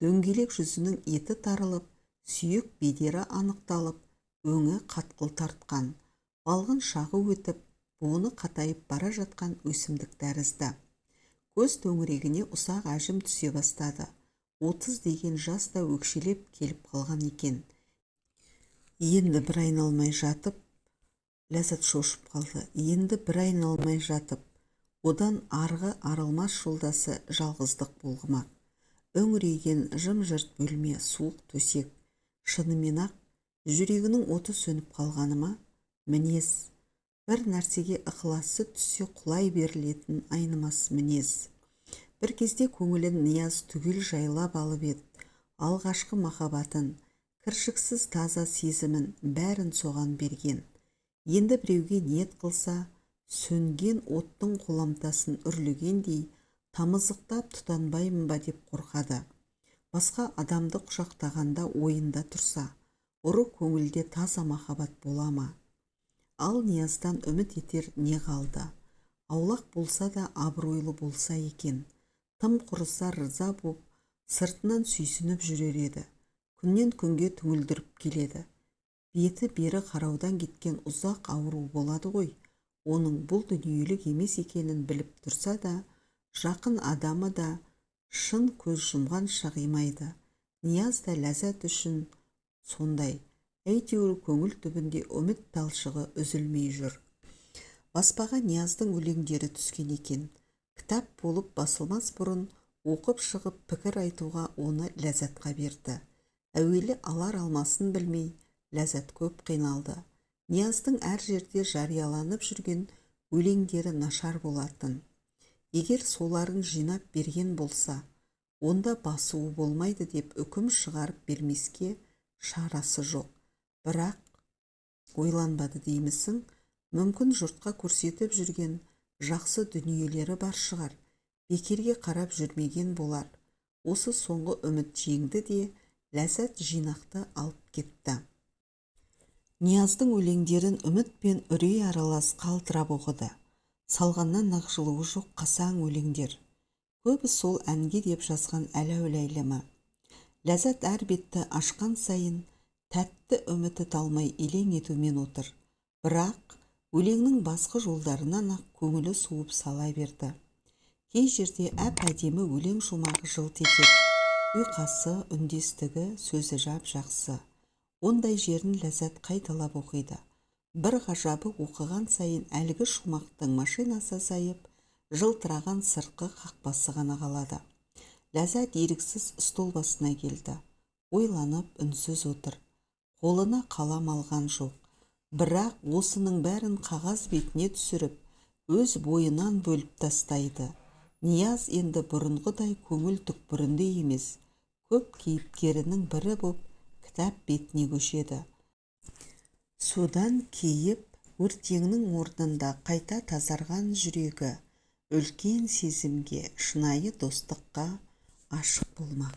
Дөңгелек жүзінің еті тарылып, сүйек бедері анықталып, өңі қатқыл тартқан. Балғын шағы өтіп, буыны қатайып бара жатқан өсімдік тәрізді. Көз төңірегіне ұсақ әжім түсе бастады. 30 деген жас та өкшелеп келіп қалған екен. Енді бір айналмай жатып, Ләззат шошып қалды. Енді бір айналмай жатып, одан арғы арылмас жолдасы жалғыздық болғымақ. Үңірейген жым-жырт бөлме, суық төсек. Шынымен-ақ жүрегінің оты сөніп қалғаны ма? Мінез. Бір нәрсеге ықыласы түссе құлай берілетін айнымас мінез. Бір кезде көңілін Нияз түгел жайлап алып еді. Алғашқы махаббатын, кіршіксіз таза сезімін бәрін соған берген. Енді біреуге ниет қылса, сөнген оттың қоламтасын үрлегендей тамызықтап тұтанбаймын ба деп қорқады. Басқа адамды құшақтағанда ойында тұрса, ұры көңілде таза махаббат бола ма? Ал Нияздан үміт етер не қалды? Аулақ болса да абыройлы болса екен. Тым құрыса рыза боп, сыртынан сүйсініп жүрер еді. Күннен күнге түңілдіріп келеді. Беті бері қараудан кеткен ұзақ ауру болады ғой. Оның бұл дүниелік емес екенін біліп тұрса да, жақын адамы да шын көз жұмғанша қимайды. Нияз да Ләззат үшін сондай. Әйтеуір көңіл түбінде үміт талшығы үзілмей жүр. Баспаға Нияздың өлеңдері түскен екен. Кітап болып басылмас бұрын оқып шығып пікір айтуға оны Ләззатқа берді. Әуелі алар алмасын білмей, Ләззат көп қиналды. Нияздың әр жерде жарияланып жүрген өлеңдері нашар болатын. Егер соларын жинап берген болса, онда басуы болмайды деп үкім шығарып бермеске шарасы жоқ. Бірақ ойланбады деймісің, мүмкін жұртқа көрсетіп жүрген жақсы дүниелері бар шығар, бекерге қарап жүрмеген болар. Осы соңғы үміт жеңді де, Ләззат жинақты алып кетті. Нияздың өлеңдерін үміт пен үрей аралас қалтырап оқыды. Салғаннан ақ жылуы жоқ қасаң өлеңдер. Көбі сол әнге деп жазған әләу-ләйлімі. Ләззат әр бетті ашқан сайын тәтті үміті талмай елең етумен отыр. Бірақ өлеңнің басқы жолдарынан ақ көңілі суып сала берді. Кей жерде әп-әдемі өлең шумағы жылт етеді. Ұйқасы, үндестігі, сөзі жап-жақсы. Ондай жерін Ләззат қайталап оқиды. Бір ғажабы, оқыған сайын әлгі шумақтың машинасы азайып, жылтыраған сыртқы қақпасы ғана қалады. Ләззат еріксіз стол басына келді. Ойланып үнсіз отыр. Қолына қалам алған жоқ. Бірақ осының бәрін қағаз бетіне түсіріп, өз бойынан бөліп тастайды. Нияз енді бұрынғыдай көңіл түкпірінде емес, көп кейіпкерінің бірі боп кітап бетіне көшеді. Содан кейіп өртеңнің орнында қайта тазарған жүрегі үлкен сезімге, шынайы достыққа ашық болмақ.